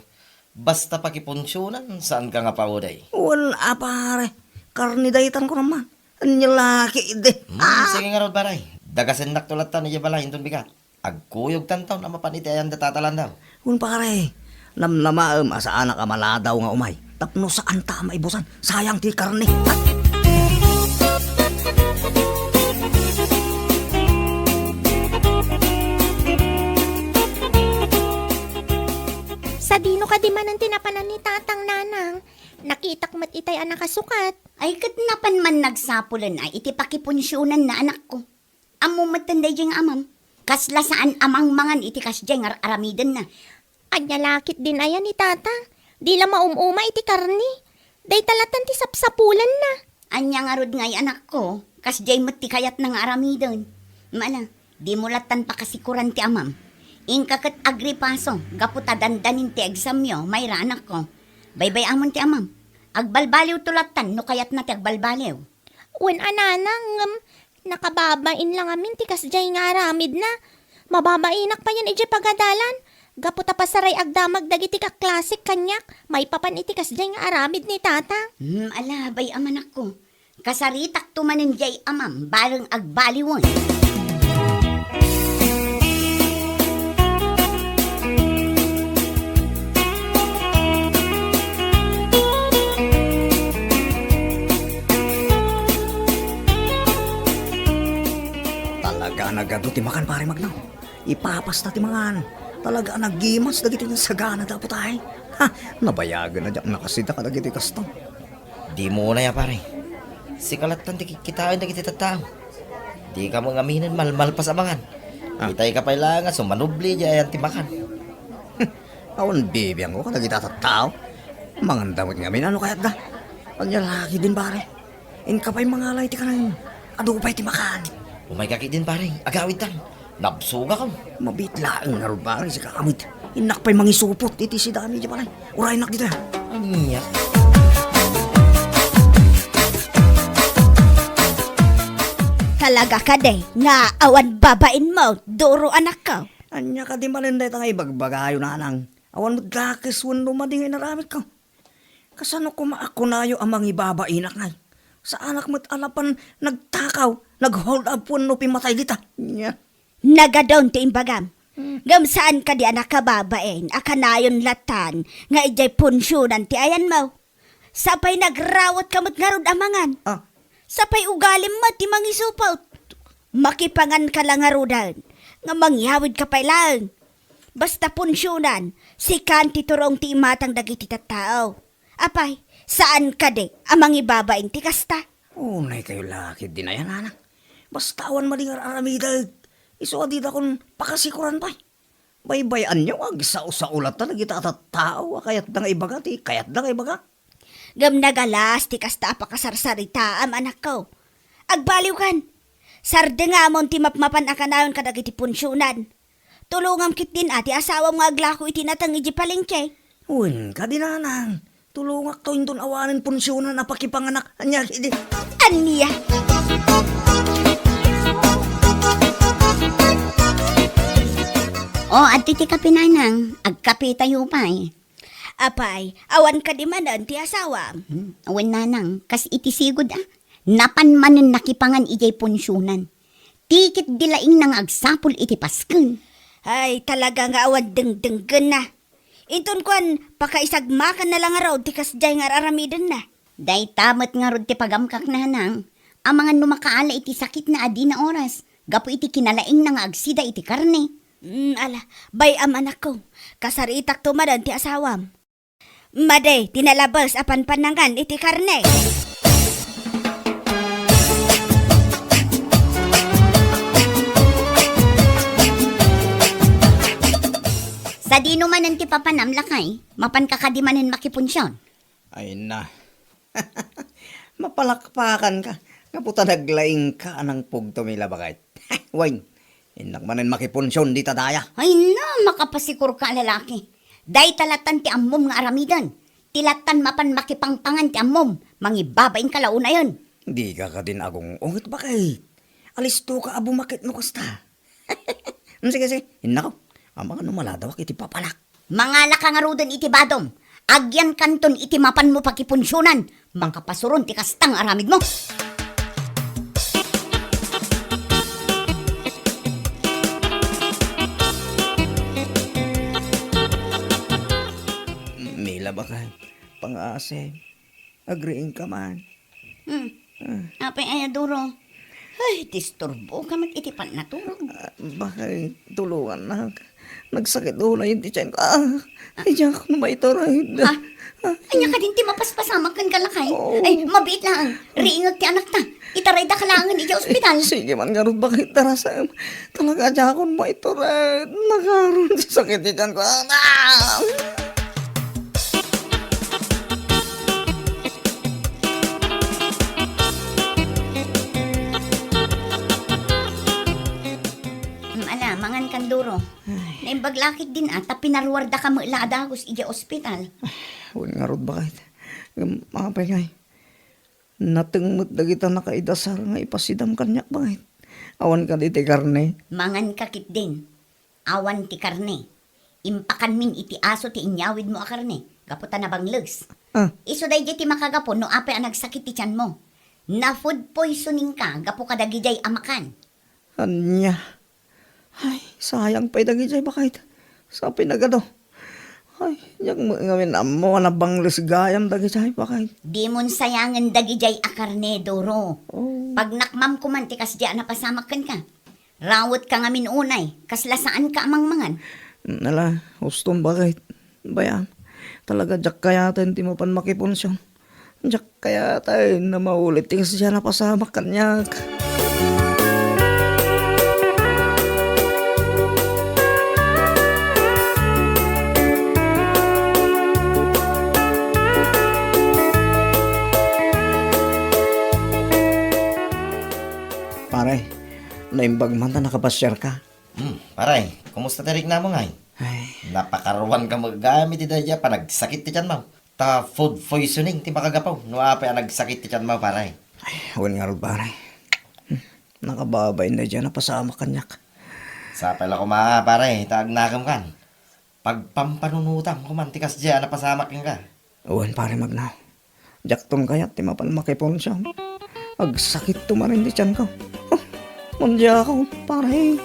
Basta pakipunsionan, saanka nga paudey. Wen a, pare. Karne daytan kunam man. Ania la ketdi. Hmm, ah, sige ngarud, pare. Dagasennakto latta idiay balay inton bigat. Agkuyogtanto a mapan iti ayan da Tata Lando. Wen, pare, namnamaem a saanak a maladaw nga umay tapno saanta a maibusan. Sayang ti karne. Sadino kadi manen ti napanan ni Tatang, Nanang? Nakitak met itay a nakasukat. Ay, ket napan man nagsapulen a iti pakipunsionanna, anakko. Ammom metten daydiay nga amam. Kasla saan a mangmangan iti kasdiay nga ar-aramidenna. Ania la ketdin aya ni Tata? Di la maum-uma iti karne. Dayta lattan ti sapsapulanna. Ania ngarud ngay, anakko? Kasdiay met ti kayatna nga aramiden. Mala, dimo lattan pakasikuran ti amam. Inka ket agripaso, gapu ta dandanin ti examyo, mayra, anakko. Baybay-amon ti amam. Agbalbaliwto lattan no kayatna ti agbalbaliw. Wen a, Nanang, ngem nakababain la ngamin ti kasdiay nga aramidna. Mababainak payen idiay pagadalan. Gapu ta pasaray agdamag dagiti kaklasek kaniak maipapan iti kasdiay nga aramid ni Tata. Hmm, ala, bay-am, anakko. Kasaritakto manen diay amam, bareng agbaliwen. Talaga a nagadu ti makan, Pare Magno. Ipapasta ti mangan. Talaga a nagimas dagiti sagana da putay. Ha, nabayagen a diak nakasida kadagiti kasta. Dimo unay a, pare. Sika lattan ti kitkitaen dagiti tattao. Dika met ngaminen malmalpas a mangan. Ah. Itayka pay laeng a sumanubli diay ayan ti makan. Awan bibiangko kadagiti tattao. Manganda met ngamin, ano kayatda? Ania la ketdin, pare? Inka pay mangala iti kanayon. Adu pay ti makan. Umayka ketdin, pare. Agawidtan. Nabsogakon. Mabiit laeng ngarud, pare, sika met. Innak pay mangisupot iti sidami diay balay. Uraynak ditoy. Ania? Talaga kadi nga awan babainmo, Doro, anakko? Ania kadi manen dayta nga ibagbagayo, Nanang? Awan met dakes wenno madi nga inaramidko. Kasano koma a kunayo a mangibabainak ngay? Saanak met a napan nagtakaw, nag-hold up wenno pimmatay dita. Nya. Nagadun ti imbagam. Hmm. Ngem saan kadi a nakababain a kanayon lattan nga idiay punsionan ti ayanmo? Sapay nagrawatka met ngarud a mangan. Ah. Sapay ugalim met ti mangisupot. Makipanganka la ngaruden. Nga mangyawidka pay laeng. Basta punsionan, sikan ti turong ti imatang dagiti tattao. Apay, saan kadi a mangibabain ti kasta? Unay kayo la ketdin aya, nanang. Basta awan madi nga ar-aramidek. Isu a didakon pakasikoran pay. Baybay-anyo nga agsao-sao latta dagita a tattao a kayatda nga ibaga ti kayatda nga ibaga. Ngem nagalas ti kasta a pakasarsaritaam, anakko. Agbaliwkan. Sardengamon ti mapmapan a kanayon kadagiti punsionan. Tulongam ketdin a ti asawam nga aglako iti nateng idiay palengke. Wen kadi, nanang. Tulongakto inton awanen punsionan a pakipanganak. Ania ketdi? Ania? O, adtoy ti kape, nanang. Agkapetayo pay. Apay, awan kadi manen ti asawam? Hmm, wen, nanang, kas iti sigud a. Napan manen nakipangan idiay punsionan. Ti ketdi laeng nga agsapul iti pasken. Ay, talaga nga awan dengdenggenna. Inton kuan, pakaisagmakanna la ngarud ti kasdiay nga ar-aramidenna. Dayta met ngarud ti pagamkak, nanang. Amangan no makaala iti sakitna a dina oras, gapu iti kinalaingna nga agsida iti karne. Mm, ala, bay-am, anakko. Kasaritakto manen ti asawam. Madi ti nalabes a panpannangan iti karne. Sadino manen ti papanam, lakay? Mapanka kadi manen makipunsion? Ay na. Mapalakpakanka. Gapu ta naglaingka a nangpugto mi la, baket. Wen, innak manen makipunsion dita daya. Ay na, makapasikorka a lalaki. Dayta lattan ti ammom nga aramiden. Ti lattan mapan makipangpangan ti ammom, mangibabainka la unayen. Dika kadin agung-unget, baket. Alistoka a bumakit no kasta. Mm, sige, sige. Innako. Amangan no maladawak iti papanak. Mangalaka ngaruden iti badom. Agyankanton iti mapanmo pakipunsionan. Makapasuron ti kasta nga aramidmo. Mila, baket. Pangasim. Agriingka man. Hmm. Ah. Apay aya, Duro? Ay, disturboka met iti pannaturog. Ah, baket, tulongannak. Nagsakit unay ti tiyanko. Ah, ay, diak no maitured. Ah, ania kadin ti mapaspasamak kenka, lakay? Oo. Ay, mabiit laeng. Riingek ti anakta. Itaraydaka laengen idiay ospital. Sige man ngarud, baket, darasem. Talaga, diakon maitured. Nakaron ti sakit ti tiyanko. Ah! Mm, ala, mangan kan, Duro. Ay. Naimbag la ketdin a, ta pinaruardaka met la a dagus idiay ospital. Ay, wen ngarud, baket. Ngem, apay ngay? Nateng met dagita nakaidasar nga ipasidam kaniak, baket. Awan kadi ti karne? Manganka ketdin. Awan ti karne. Impakanmin iti aso ti inyawidmo a karne, gapu ta nabangles. Ah. Isu daydiay ti makagapu no apay a nagsakit ti tianmo. Na-food poisoningka gapu kadagidiay a makan. Ania? Ay, sayang pay dagidiay, baket. Sa pinagado. Ay, diak met ngamin ammo a nabangles gayam dagidiay, baket. Dimon sayangen dagidiay a karne, Duro. Oh. Pagnakmam koman ti kasdiay a napasamak kenka. Rawetka ngamin unay, kasla saanka a mangmangan. Ala, uston, baket. Bay-am, talaga diak kayaten ti mapan makipunsion. Diak kayaten a maulit ti kasdiay a napasamak kaniak. Pare, naimbag man ta nakapasiarka. Hmm, pare, kumusta ti riknamo ngay? Ay. Napakaruanka met gayam iti daydiay a panagsakit ti tianmo. Ta food poisoning ti makagapu no apay a nagsakit ti tianmo, pare. Ay, wen ngarud, pare. Hmm, nakababain daydiay a napasamak kaniak. Sapay la koma, pare, ta agnakemkan. Pagpampanunotam koman ti kasdiay a napasamak kenka. Wen, pare, Magnaw. Diakton kayat ti mapan makipunsion. Agsakitto manen ti tianko. Oh, mandiakon, pare.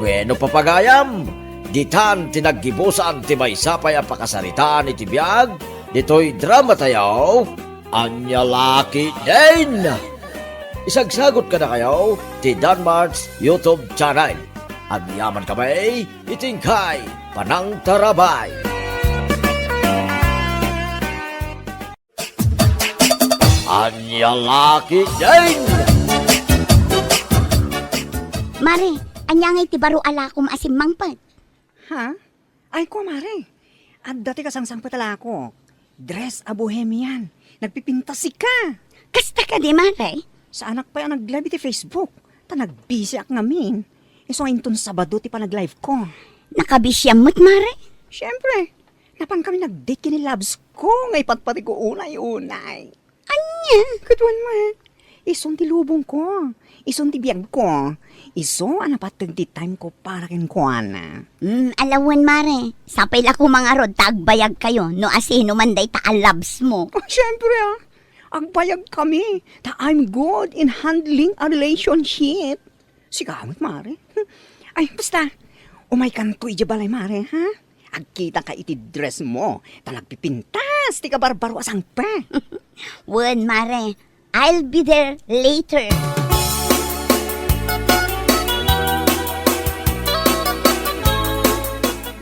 Bueno, papagayam, ditan ti naggibusan ti maysa pay a pakasaritaan iti biag ditoy drama tayo. Ania la ketdin! Isagsagut kadakayo ti Danmart's YouTube channel. Agyaman kami iti inkay panangtarabay. Ania la ketdin! Mare, ania ngay ti baro a lakom a simmangpet? Ha? Ay, kua, mare. Adda ti kasangsangpet a lakok. Dress a bohemian. Nagpipintas sika. Kasta kadi, mare? Saanak pay a nag-live iti Facebook. Ta nagbisiak ngamin. Isu nga inton Sabado ti panag-live ko. Nakabisiam met, mare? Siyempre. Napan kami nag-date ken ni loves ko nga ipatpateg ko unay-unay. Ania? Kaduan met. Isun ti lubong ko. Isun ti biag ko. Isu a napateg ti time ko para kenkuana. Hmm, ala wen, mare. Sapay la koma ngarud ta agbayag kayo no asino man dayta a loves mo. Oh, siyempre, ah. Agbayag kami. Ta I'm good in handling a relationship. Sika met, mare. Ay, basta, umaykanto idiay balay, mare, ha? Agkitaka iti dress mo, ta nagpipintas ti kabarbaro a sangpet. Wen, mare. I'll be there later.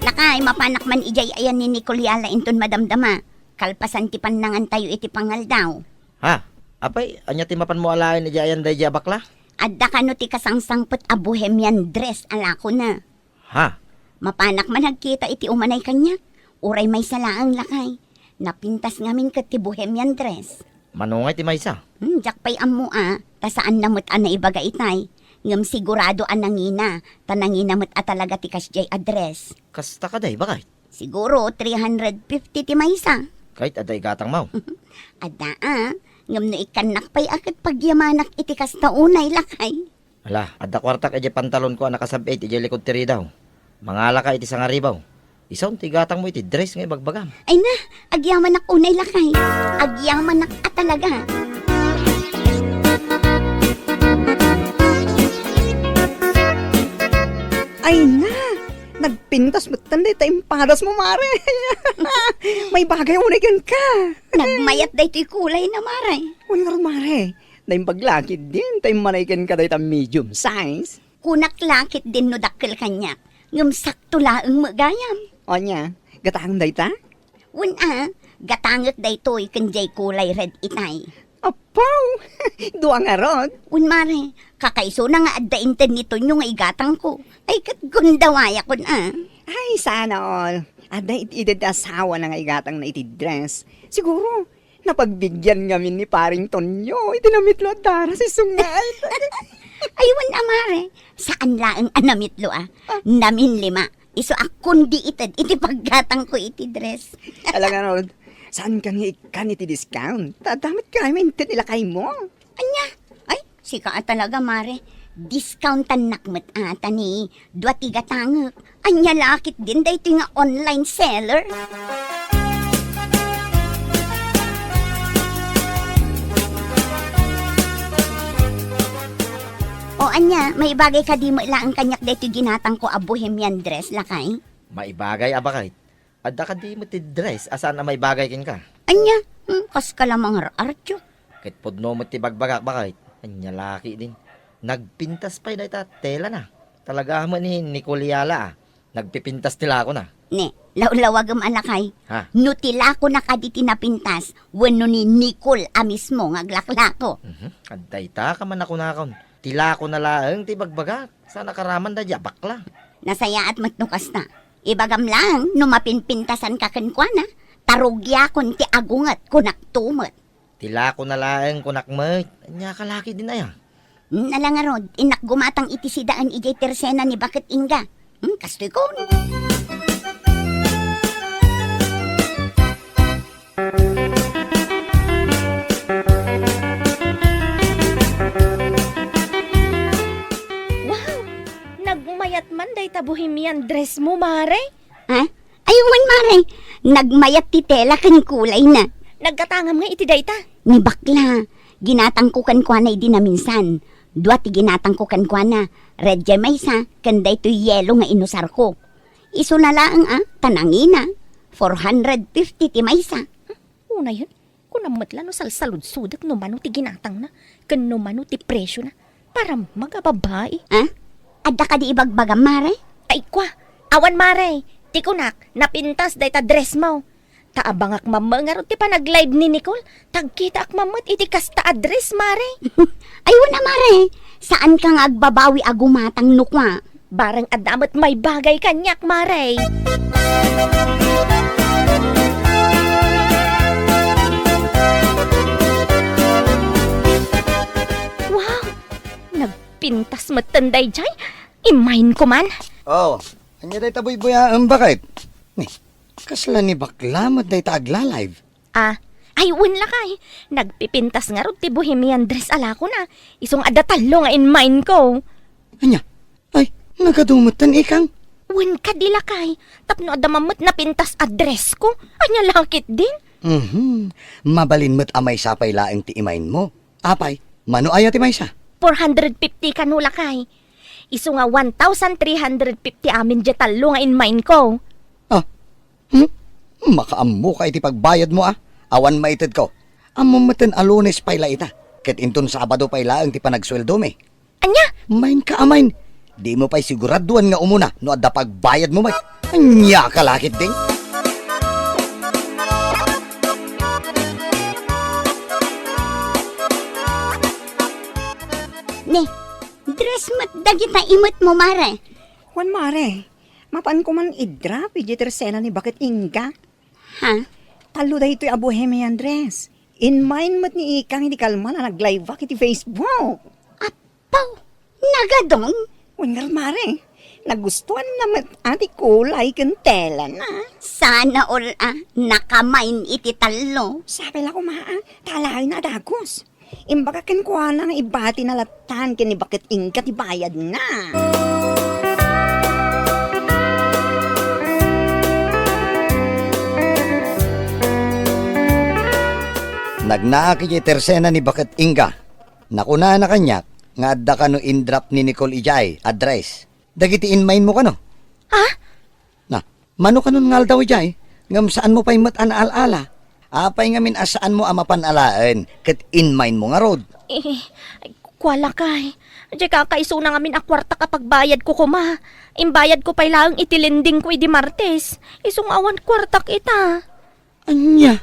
Lakay, mapanak man idiay ayan ni Nicole Yala inton madamdama. Kalpasan ti pannangantayo iti pangaldaw. Ha? Apay, ania ti mapanmo alaen idiay ayan daydiay a bakla? Adda kano ti kasangsangpet a bohemian dress a lakona. Ha? Mapanak man agkita iti umanay kaniak. Uray maysa laeng, lakay. Napintas ngamin ket ti bohemian dress. Mano ngay ti maysa? Hmm, diak pay ammo a, ta saanna met a naibaga itay. Ngem sigurado a nangina, ta nangina met a talaga ti kasdiay a dress. Kasta kadi, bakit? Siguro three hundred fifty ti maysa. Ket adda igatangmo? Adda a, ngem no ikkannak pay a ket pagyamanak iti kasta unay, lakay. Ala, adda kuartak idiay pantalonko a nakasab-it idiay likod ti ridaw. Mangalaka iti sangaribaw. Isun ti igatangmo iti dress nga ibagbagam. Ay na, agyamanak unay, lakay. Agyamanak a talaga. Ay na, nagpintas metten dayta impadasmo, mare. Maibagay unay kenka. Nagmayat daytoy kulayna, mare. Wen ngarud, mare. Naimbag la ketdin ta immanay kenka dayta medium size. Kunak la ketdin no dakkel kaniak, ngem sakto laeng met gayam. Ania, gatangem dayta? Wen a, gatangek daytoy ken diay kulay red itay. Apaw! Dua ngarud. Wen, mare, kakaisuna nga adda inted ni Tonyo nga igatangko. Ay, ket gundawayakon a. Ay, sana all. Adda it-, iti asawana nga igatangna iti dress. Siguro, napagbigyan ngamin ni Paring Tonyo iti namitlo a daras isu nga. Ay, wen a, mare, saan laeng a namitlo a. Ah. Namin lima. Isu a kundi ited iti paggatangko iti dress. Ala ngarud, saan ka nga ikkan iti discount? Ta adda met kayat inted ni lakaymo. Ania? Ay, sika a talaga, mare. Discountannak met a ta ni dua ti gatangek. Ania la ketdin daytoy nga online seller? O ania, maibagay kadi met laeng kaniak daytoy ginatangko a bohemian dress, lakay? Maibagay a bakit? Adda kadi met ti dress a saan a maibagay kenka? Ania? Hmm, kaska la mangar-artyo. Ket pudno met ti bagbagak, bakit? Ania la ketdin? Nagpintas pay dayta telana. Talaga met ni Nicole Yala a. Nagpipintas ti lakona. Ne, lawlawagem a lakay. Ha? No ti lakona kadi ti napintas, wenno ni Nicole a mismo nga aglaklako. Mhm. Adda ita ka man a kunakon. Ti lakona laeng ti bagbagak. Saan a karaman daydiay a bakla. Nasayaat met no kasta. Ibagam laeng no mapinpintasanka kenkuana, ta rugiakon ti agunget, kunakto met. Ti lakona laeng kunak met, ania ka la ketdin aya? Hmm, ala ngarud, innak gumatang iti sidaen idiay tersena ni Baket Inga. Hmm, kastoy kon. Wow! Nagmayat man dayta bohemian dress mo, mare? Ha? Ay, wen, mare. Nagmayat ti tela ken kulayna. Naggatangam nga iti dayta? Ni bakla. Ginatangko kenkuana idi naminsan. Dua ti ginatangko kenkuana. Red jay maysa, ken daytoy yelo nga inusarko. Isuna laeng a, ta nangina. Four hundred fifty ti maysa. Unayen, Kunam met la no salsaludsodek no mano ti ginatangna, ken no mano ti presiona. Para magababai. Ah? Adda kadi ibagbagam, mare? Ay, kwa. Awan, mare. Ti kunak, napintas dayta dress mo. Ta abangak mamma ngarud ti panag-live ni Nicole, tagkitaak mammet iti kasta a dress, mare. Ay, wen a, mare. Saanka nga agbabawi a gumatang no kua. Bareng adda met maibagay kaniak, mare. Wow! Nagpintas metten dayjay. Imainko man. Oh, ania dayta buybuyaem, baket? Ni, kasla ni bakla met dayta agla-live? Ah, ay, wen lakay. Nagpipintas ngarud ti bohemian dress a lakona. Isu nga adda tallo nga imainko. Ania? Ay, nagadu metten, ikang? Wen kadi lakay. Tapno adda mammet napintas a dressko. Ania la ketdin? Mhm. Mabalin met a maysa pay laeng ti imainmo. Apay, mano aya ti maysa? Four hundred fifty kano lakay. Isu nga one thousand three hundred fifty amin diay tallo nga imainko. Ah, hmm? Makaammoka iti pagbayadmo, a? Awan maitedko. Ammom metten a Lunes pay la ita, ket inton Sabado pay laeng ti panagsueldomi. Ania? Mainka a main. Dimo pay siguraduan nga umuna no adda pagbayadmo met. Ania ka la ketdin? Ni, dress met dagita imetmo, mare. Wen, mare, mapanko man i-drop idiay tersena ni Baket Inga. Ha? Tallo daytoy a bohemian dress. Imain met ni Ikang idi kalman a nag-live-ak iti Facebook. Apo, nagadun? Wen ngarud, mare, nagustuanna met a ti kulay ken telana. Sana all a nakamain iti tallo. Sapay la koma a, ta alaenna a dagus. Imbagak kenkuana nga ibatina lattan ken ni Baket Inga ti bayadna. Nagnaak idiay tersena ni Baket Inga. Nakunana kaniak nga adda kano in-drop ni Nicole idiay a dress. Dagiti imainmo kano? Ha? Na, mano kanon nga aldaw idiay, ngem saanmo pay met a naal-ala? Apay ngamin a saanmo a mapan alaen ket imainmo ngarud? Eh, kua lakay, diay kakaisuna ngamin a kuartak a pagbayadko koma. Imbayadko pay laeng iti lendingko idi Martes. Isu nga awan kuartak ita. Ania?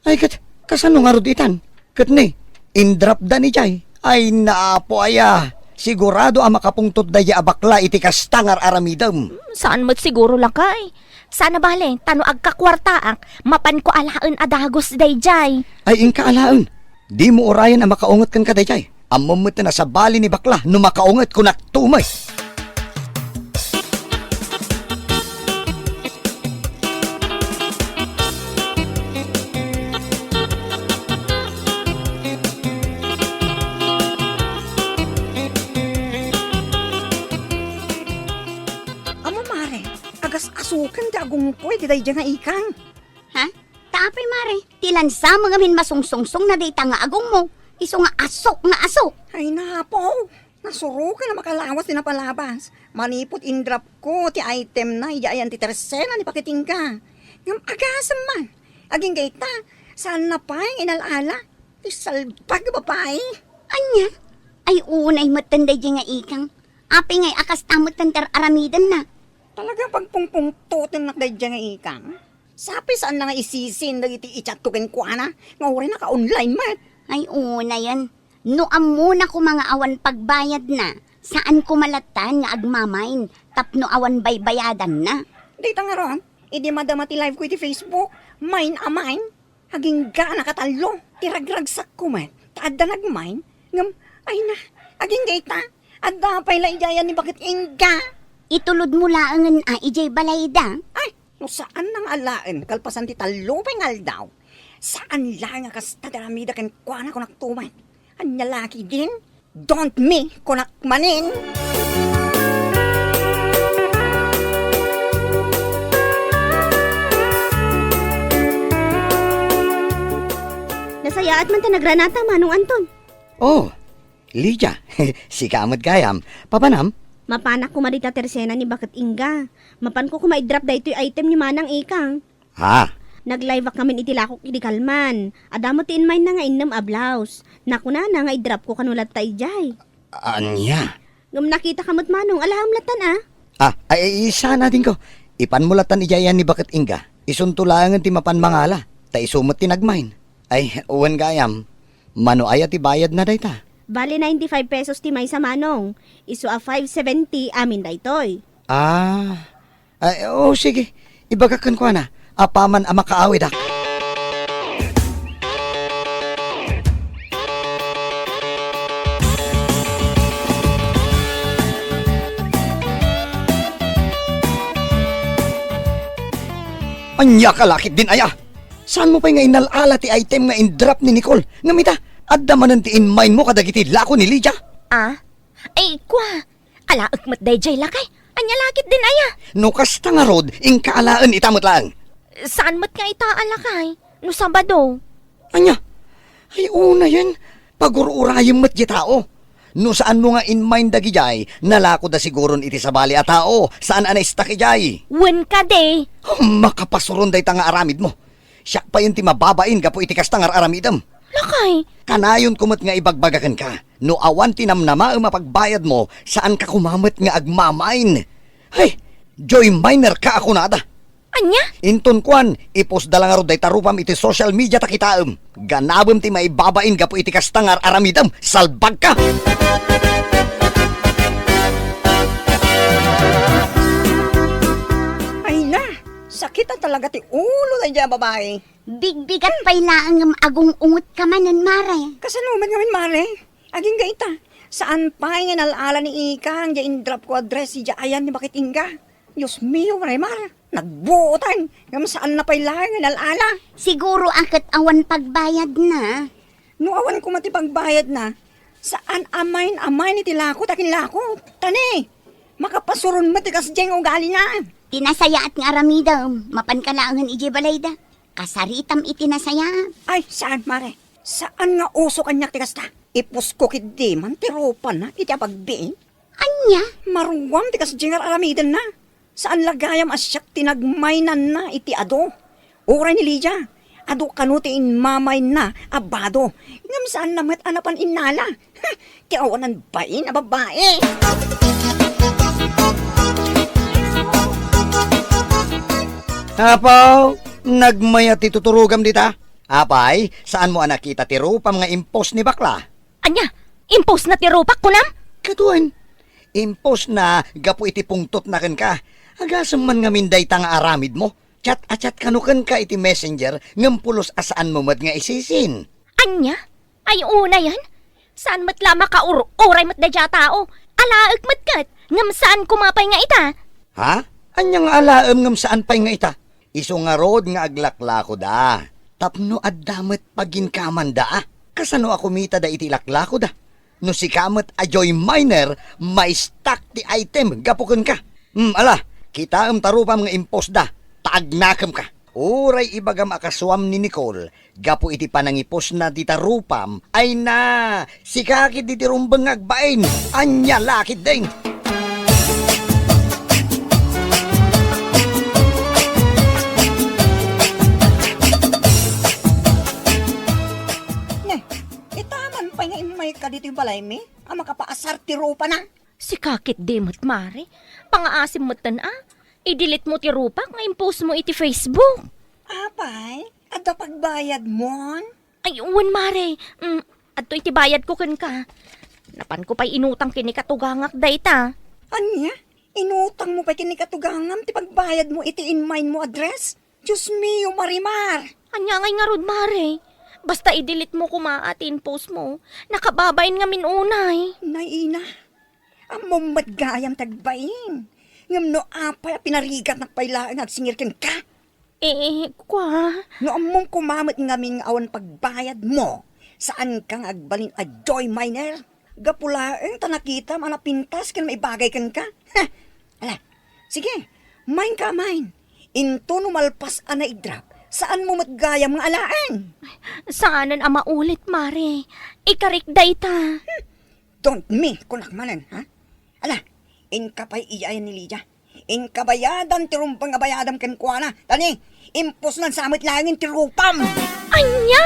Ay, ket kasano ngarud itan? Ket ni, in-drop-da ni jay. Ay, naapo aya. Sigurado a makapungtot dayjay a bakla iti kasta nga ar-aramidem. Hmm, saan met siguro, lakay. Sana bale, ta no agkakuartaak, mapanko alaen a dagus dayjay. Ay, inka alaen. Dimo urayen a makaunget kenka dayjay. Ammom met a sabali ni bakla no makaunget, kunak tumet. Ammom, mare, agas-asoken ti agungko iti dayjay nga ikang. Ha? Ta apay, mare, ti lansa ngamin masungsungsong na dayta nga agungmo. Isu nga asok nga asok. Ay, napo. Nasuroken a makalawas ti napalabas. Manipud in-drop-ko ti item-na idiay ayan ti tersena ni Baket Inga. Ngem agasem man. Agingga ita, saanna pay nga inal-ala ti salbag a babai. Ania? Ay, unay metten dayjay nga ikang. Apay ngay a kasta metten ti ar-aramidenna? Talaga pagpungpungtotennak dayjay nga ikang. Sapay saanna nga isisin dagiti i-chat-ko kenkuana nga uray naka-online met. Ay, unayen. No ammona koma nga awan pagbayadna, saan koma lattan nga agmamain tapno awan baybayadanna. Dayta ngarud, idi madama ti live-ko iti Facebook, main a main. Agingga a nakatallo ti ragragsakko met ta adda nagmain, ngem, ay na, agingga ita, adda pay la idiay ni Baket Inga. Itulodmo laengen a idiay balayda. Ay, no saanna nga alaen, kalpasan ti tallo pay nga aldaw, saan laeng a kasta ti aramida kenkuana, kunak tumet. Ania la ketdin? Don't me, kunak manen. Nasayaat man ta nagranata, Manong Anton. Oh, Lydia, sika met gayam. Papanam? Mapanak koma dita tersena ni Baket Inga. Mapanko koma i-drop daytoy item ni Manang Ikang. Ha? Nag-live-ak ngamin iti lakok idi kalman. Adda met ti inmine-na nga innem a blouse. Nakunana nga i-drop-ko kano latta idiay. Ania? Ngem nakitaka met, Manong, alaem lattan, a? Ah, ay, ay, sana, Dingko. Ipanmo lattan idiay ayan ni Baket Inga. Isunto laengen ti mapan mangala. Ta isu met ti nag-mine. Ay, wen gayam. Mano aya ti bayadna dayta? Bali, ninety-five pesos ti maysa, Manong. Isu a five seventy amin daytoy. Ah. Ay, o, sige. Ibagak kenkuana. Apaman a makaawidak. Ania ka lakit din aya? Saanmo pay nga inal-ala ti item nga in-drop ni Nicole? Ngem ita, adda manen ti inmine-mo kadagiti lako ni Lydia? Ah? Ay, kua, alaek met daydiay, lakay. Ania lakit din aya? No kasta ngarud, inka alaen ita met laeng. Saan met nga ita a lakay? No Sabado. Ania? Ay, unayen, pagur-urayem met diay tao. No saanmo nga inmine dagidiay, nalakoda siguron iti sabali a tao, saan a naistak idiay. Wen kadi. Makapasuron dayta nga aramidmo. Siak payen ti mababain gapu iti kasta nga ar-aramidem. Lakay. Kanayonko met nga ibagbaga kenka, no awan ti namnamaem a pagbayadmo, saanka koma met nga agma-mine. Hay, joy miner ka a kunada. Ania? Inton kuan, i-post-da la ngarud dayta rupam iti social media ta kitaem. Ganabem ti maibabain gapu iti kasta nga ar-aramidem. Salbagka! Ay na, sakit na talaga ti ulo daydiay a babai. Bigbigat pay laeng ngem agung-ungotka manen, Mare. Kasano met ngamin, Mare? Agingga ita, saan pay nga inal-ala ni Ikang diay in-drop-ko a dress idiay ayan ni Baket Inga. Dios mio, Mare Mar, nagbuotan, ngem saanna pay laeng nga inal-ala. Siguro a ket awan pagbayadna. No awan koma ti pagbayadna, saan a mine-mine iti lako ta kinlako. Tani, makapasuron met ti kasdiay nga ugalina. Ti nasayaat nga aramidem, mapanka laengen idiay balayda. Kasaritam iti nasayaat. Ay, saan, Mare? Saan nga uso kaniak ti kasta? I-post-ko ketdi man ti rupana iti apagbiin. Ania? Maruam ti kasdiay nga ar-aramidenna. Saan la gayam a siak ti nagmaynanna iti adu. Uray ni Lydia, adu kano ti inmamaynna a bado. Ngem saanna met a napan innala. Ha, ti awanan bain a babai. Apo, nagmayat ti tuturogam dita. Apay, saanmo a nakita ti rupam nga in-post ni bakla? Ania? In-post-na ti rupak, kunam? Kaduan, in-post-na gapu iti pungtotna kenka. Agasem man ngamin dayta nga aramidmo. Chat a chat kano kenka iti messenger ngem pulos a saanmo met nga isisin. Ania? Ay, unayen? Saan met la makaur-uray met daydiay a tao? Alaek met ket, ngem saan koma pay nga ita? Ha? Ania nga alaem ngem saan pay nga ita? Isu ngarud nga aglaklakoda, tapno adda met paginkamanda. Kasano a kumitada iti laklakoda? No sika met a joy miner, maistak ti item gapu kenka. Hmm, ala, kitaem ta rupam nga in-post-da, ta agnakemka. Uray ibagam a kasuam ni Nicole, gapu iti panangi-post-na dita rupam, ay na, sika ketdi ti rumbeng nga agbain, ania la ketdin? Ne, ita man pay nga immayka ditoy balaymi a makapaasar ti rupana? Sika ketdi met, Mare. Pangaasim metten a. I-delete-mo ti rupak nga in-post-mo iti Facebook. Apay, adda pagbayadmon? Ay, wen, Mare. Mm, adtoy ti bayadko kenka. Napanko pay inutang ken ni katugangak dayta. Ania? Inutangmo pay ken ni katugangam ti pagbayadmo iti in-mine-mo a dress? Dios mio, Marimar! Ania ngay ngarud, Mare? Basta i-delete-mo koma ti in-post-mo. Nakababain ngamin unay. Nay, ina. Ammom met gayam ti agbain. Ngem no apay a pinarigatnak pay laeng nga agsingir kenka? Eh, kua? No ammom koma met ngamin nga awan pagbayadmo, saanka nga agbalin a joy miner? Gapu laeng ta nakitam a napintas ken maibagay kenka. Heh! Ala, sige, mine-ka a mine. Into no malpas a nai-drop, saanmo met gayam nga alaen. Saanen a maulit, Mare. Ikarik dayta. Hmm. Don't me, kunak manen, ha? Ala, inka pay idiay ni Lydia. Inka bayadan ti rumbeng a bayadam kenkuana. Tani, Impos lan sa met laeng ti rupam. Ania?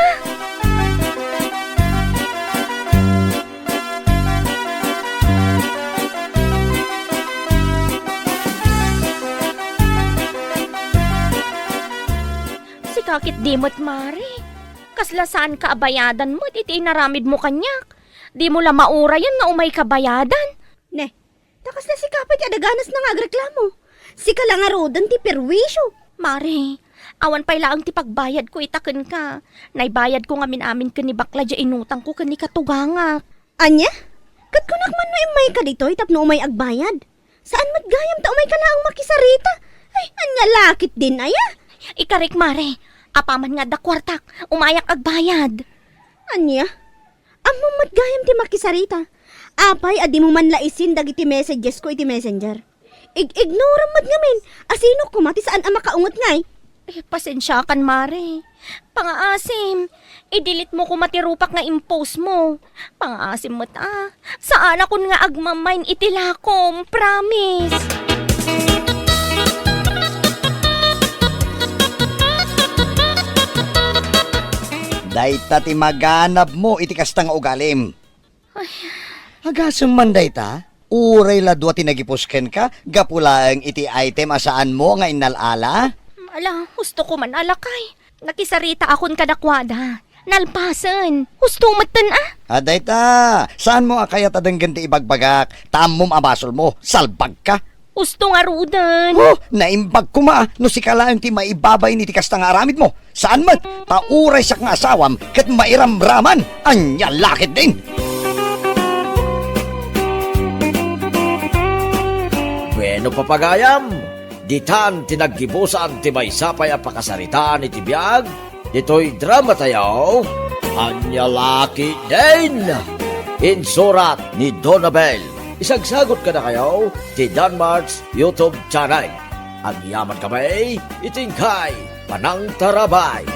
Sika ket di met, Mare. Kasla saanka a bayadan met iti inaramidmo kaniak. Dimo la maurayan nga umayka bayadan. Ne, ta kasla sika pay ti adaganasna nga agreklamo. Sika la ngaruden ti perwisyo. Mare, awan pay laeng ti pagbayadko ita kenka. Naibayadko ngamin-amin ken ni bakla diay inutangko ken ni katugangak. Ania? Ket kunak man no immayka ditoy tapno umay agbayad. Saan met gayam ta umayka laeng makisarita? Ay, ania la ketdin aya? Ikarik, Mare. Apaman nga adda kuartak, umayak agbayad. Ania? Ammom met gayam ti makisarita. Apay a dimo man la isin dagiti messagesko iti Messenger? Ig-ignoram met ngamin. Asino koma ti saan a makaunget ngay? Eh, pasensiakan, Mare. Pangaasim, i-delete mo koma ti rupak nga impostmo. Pangaasim met a. Saanakon nga agmamain iti lakom. Promise. Dayta ti maganabmo iti kasta nga ugalim. Ay. Agasem man dayta? Uray la dua ti nagipos kenka, gapu laeng iti item a saanmo nga innal-ala? Ala, husto ko man a lakay. Nakisaritaakon kadakuada. Nalpasen. Husto metten a. A, dayta, saanmo a kayat a denggen ti ibagbagak, ta ammom a basolmo. Salbagka. Husto ngaruden. Oh, naimbag koma no sika laeng ti maibabain iti kasta nga aramidmo. Saan met, ta uray siak nga asawam ket mairamraman. Ania la ketdin? Bueno, papagayam, ditan ti naggibusan ti maysa pay a pakasaritaan iti biag ditoy dramatayo, Ania la ketdin? Insurat ni Donabel. Isagsagot kadakayo ti Danmar's YouTube channel. Agyamankami iti inkay panangtarabay.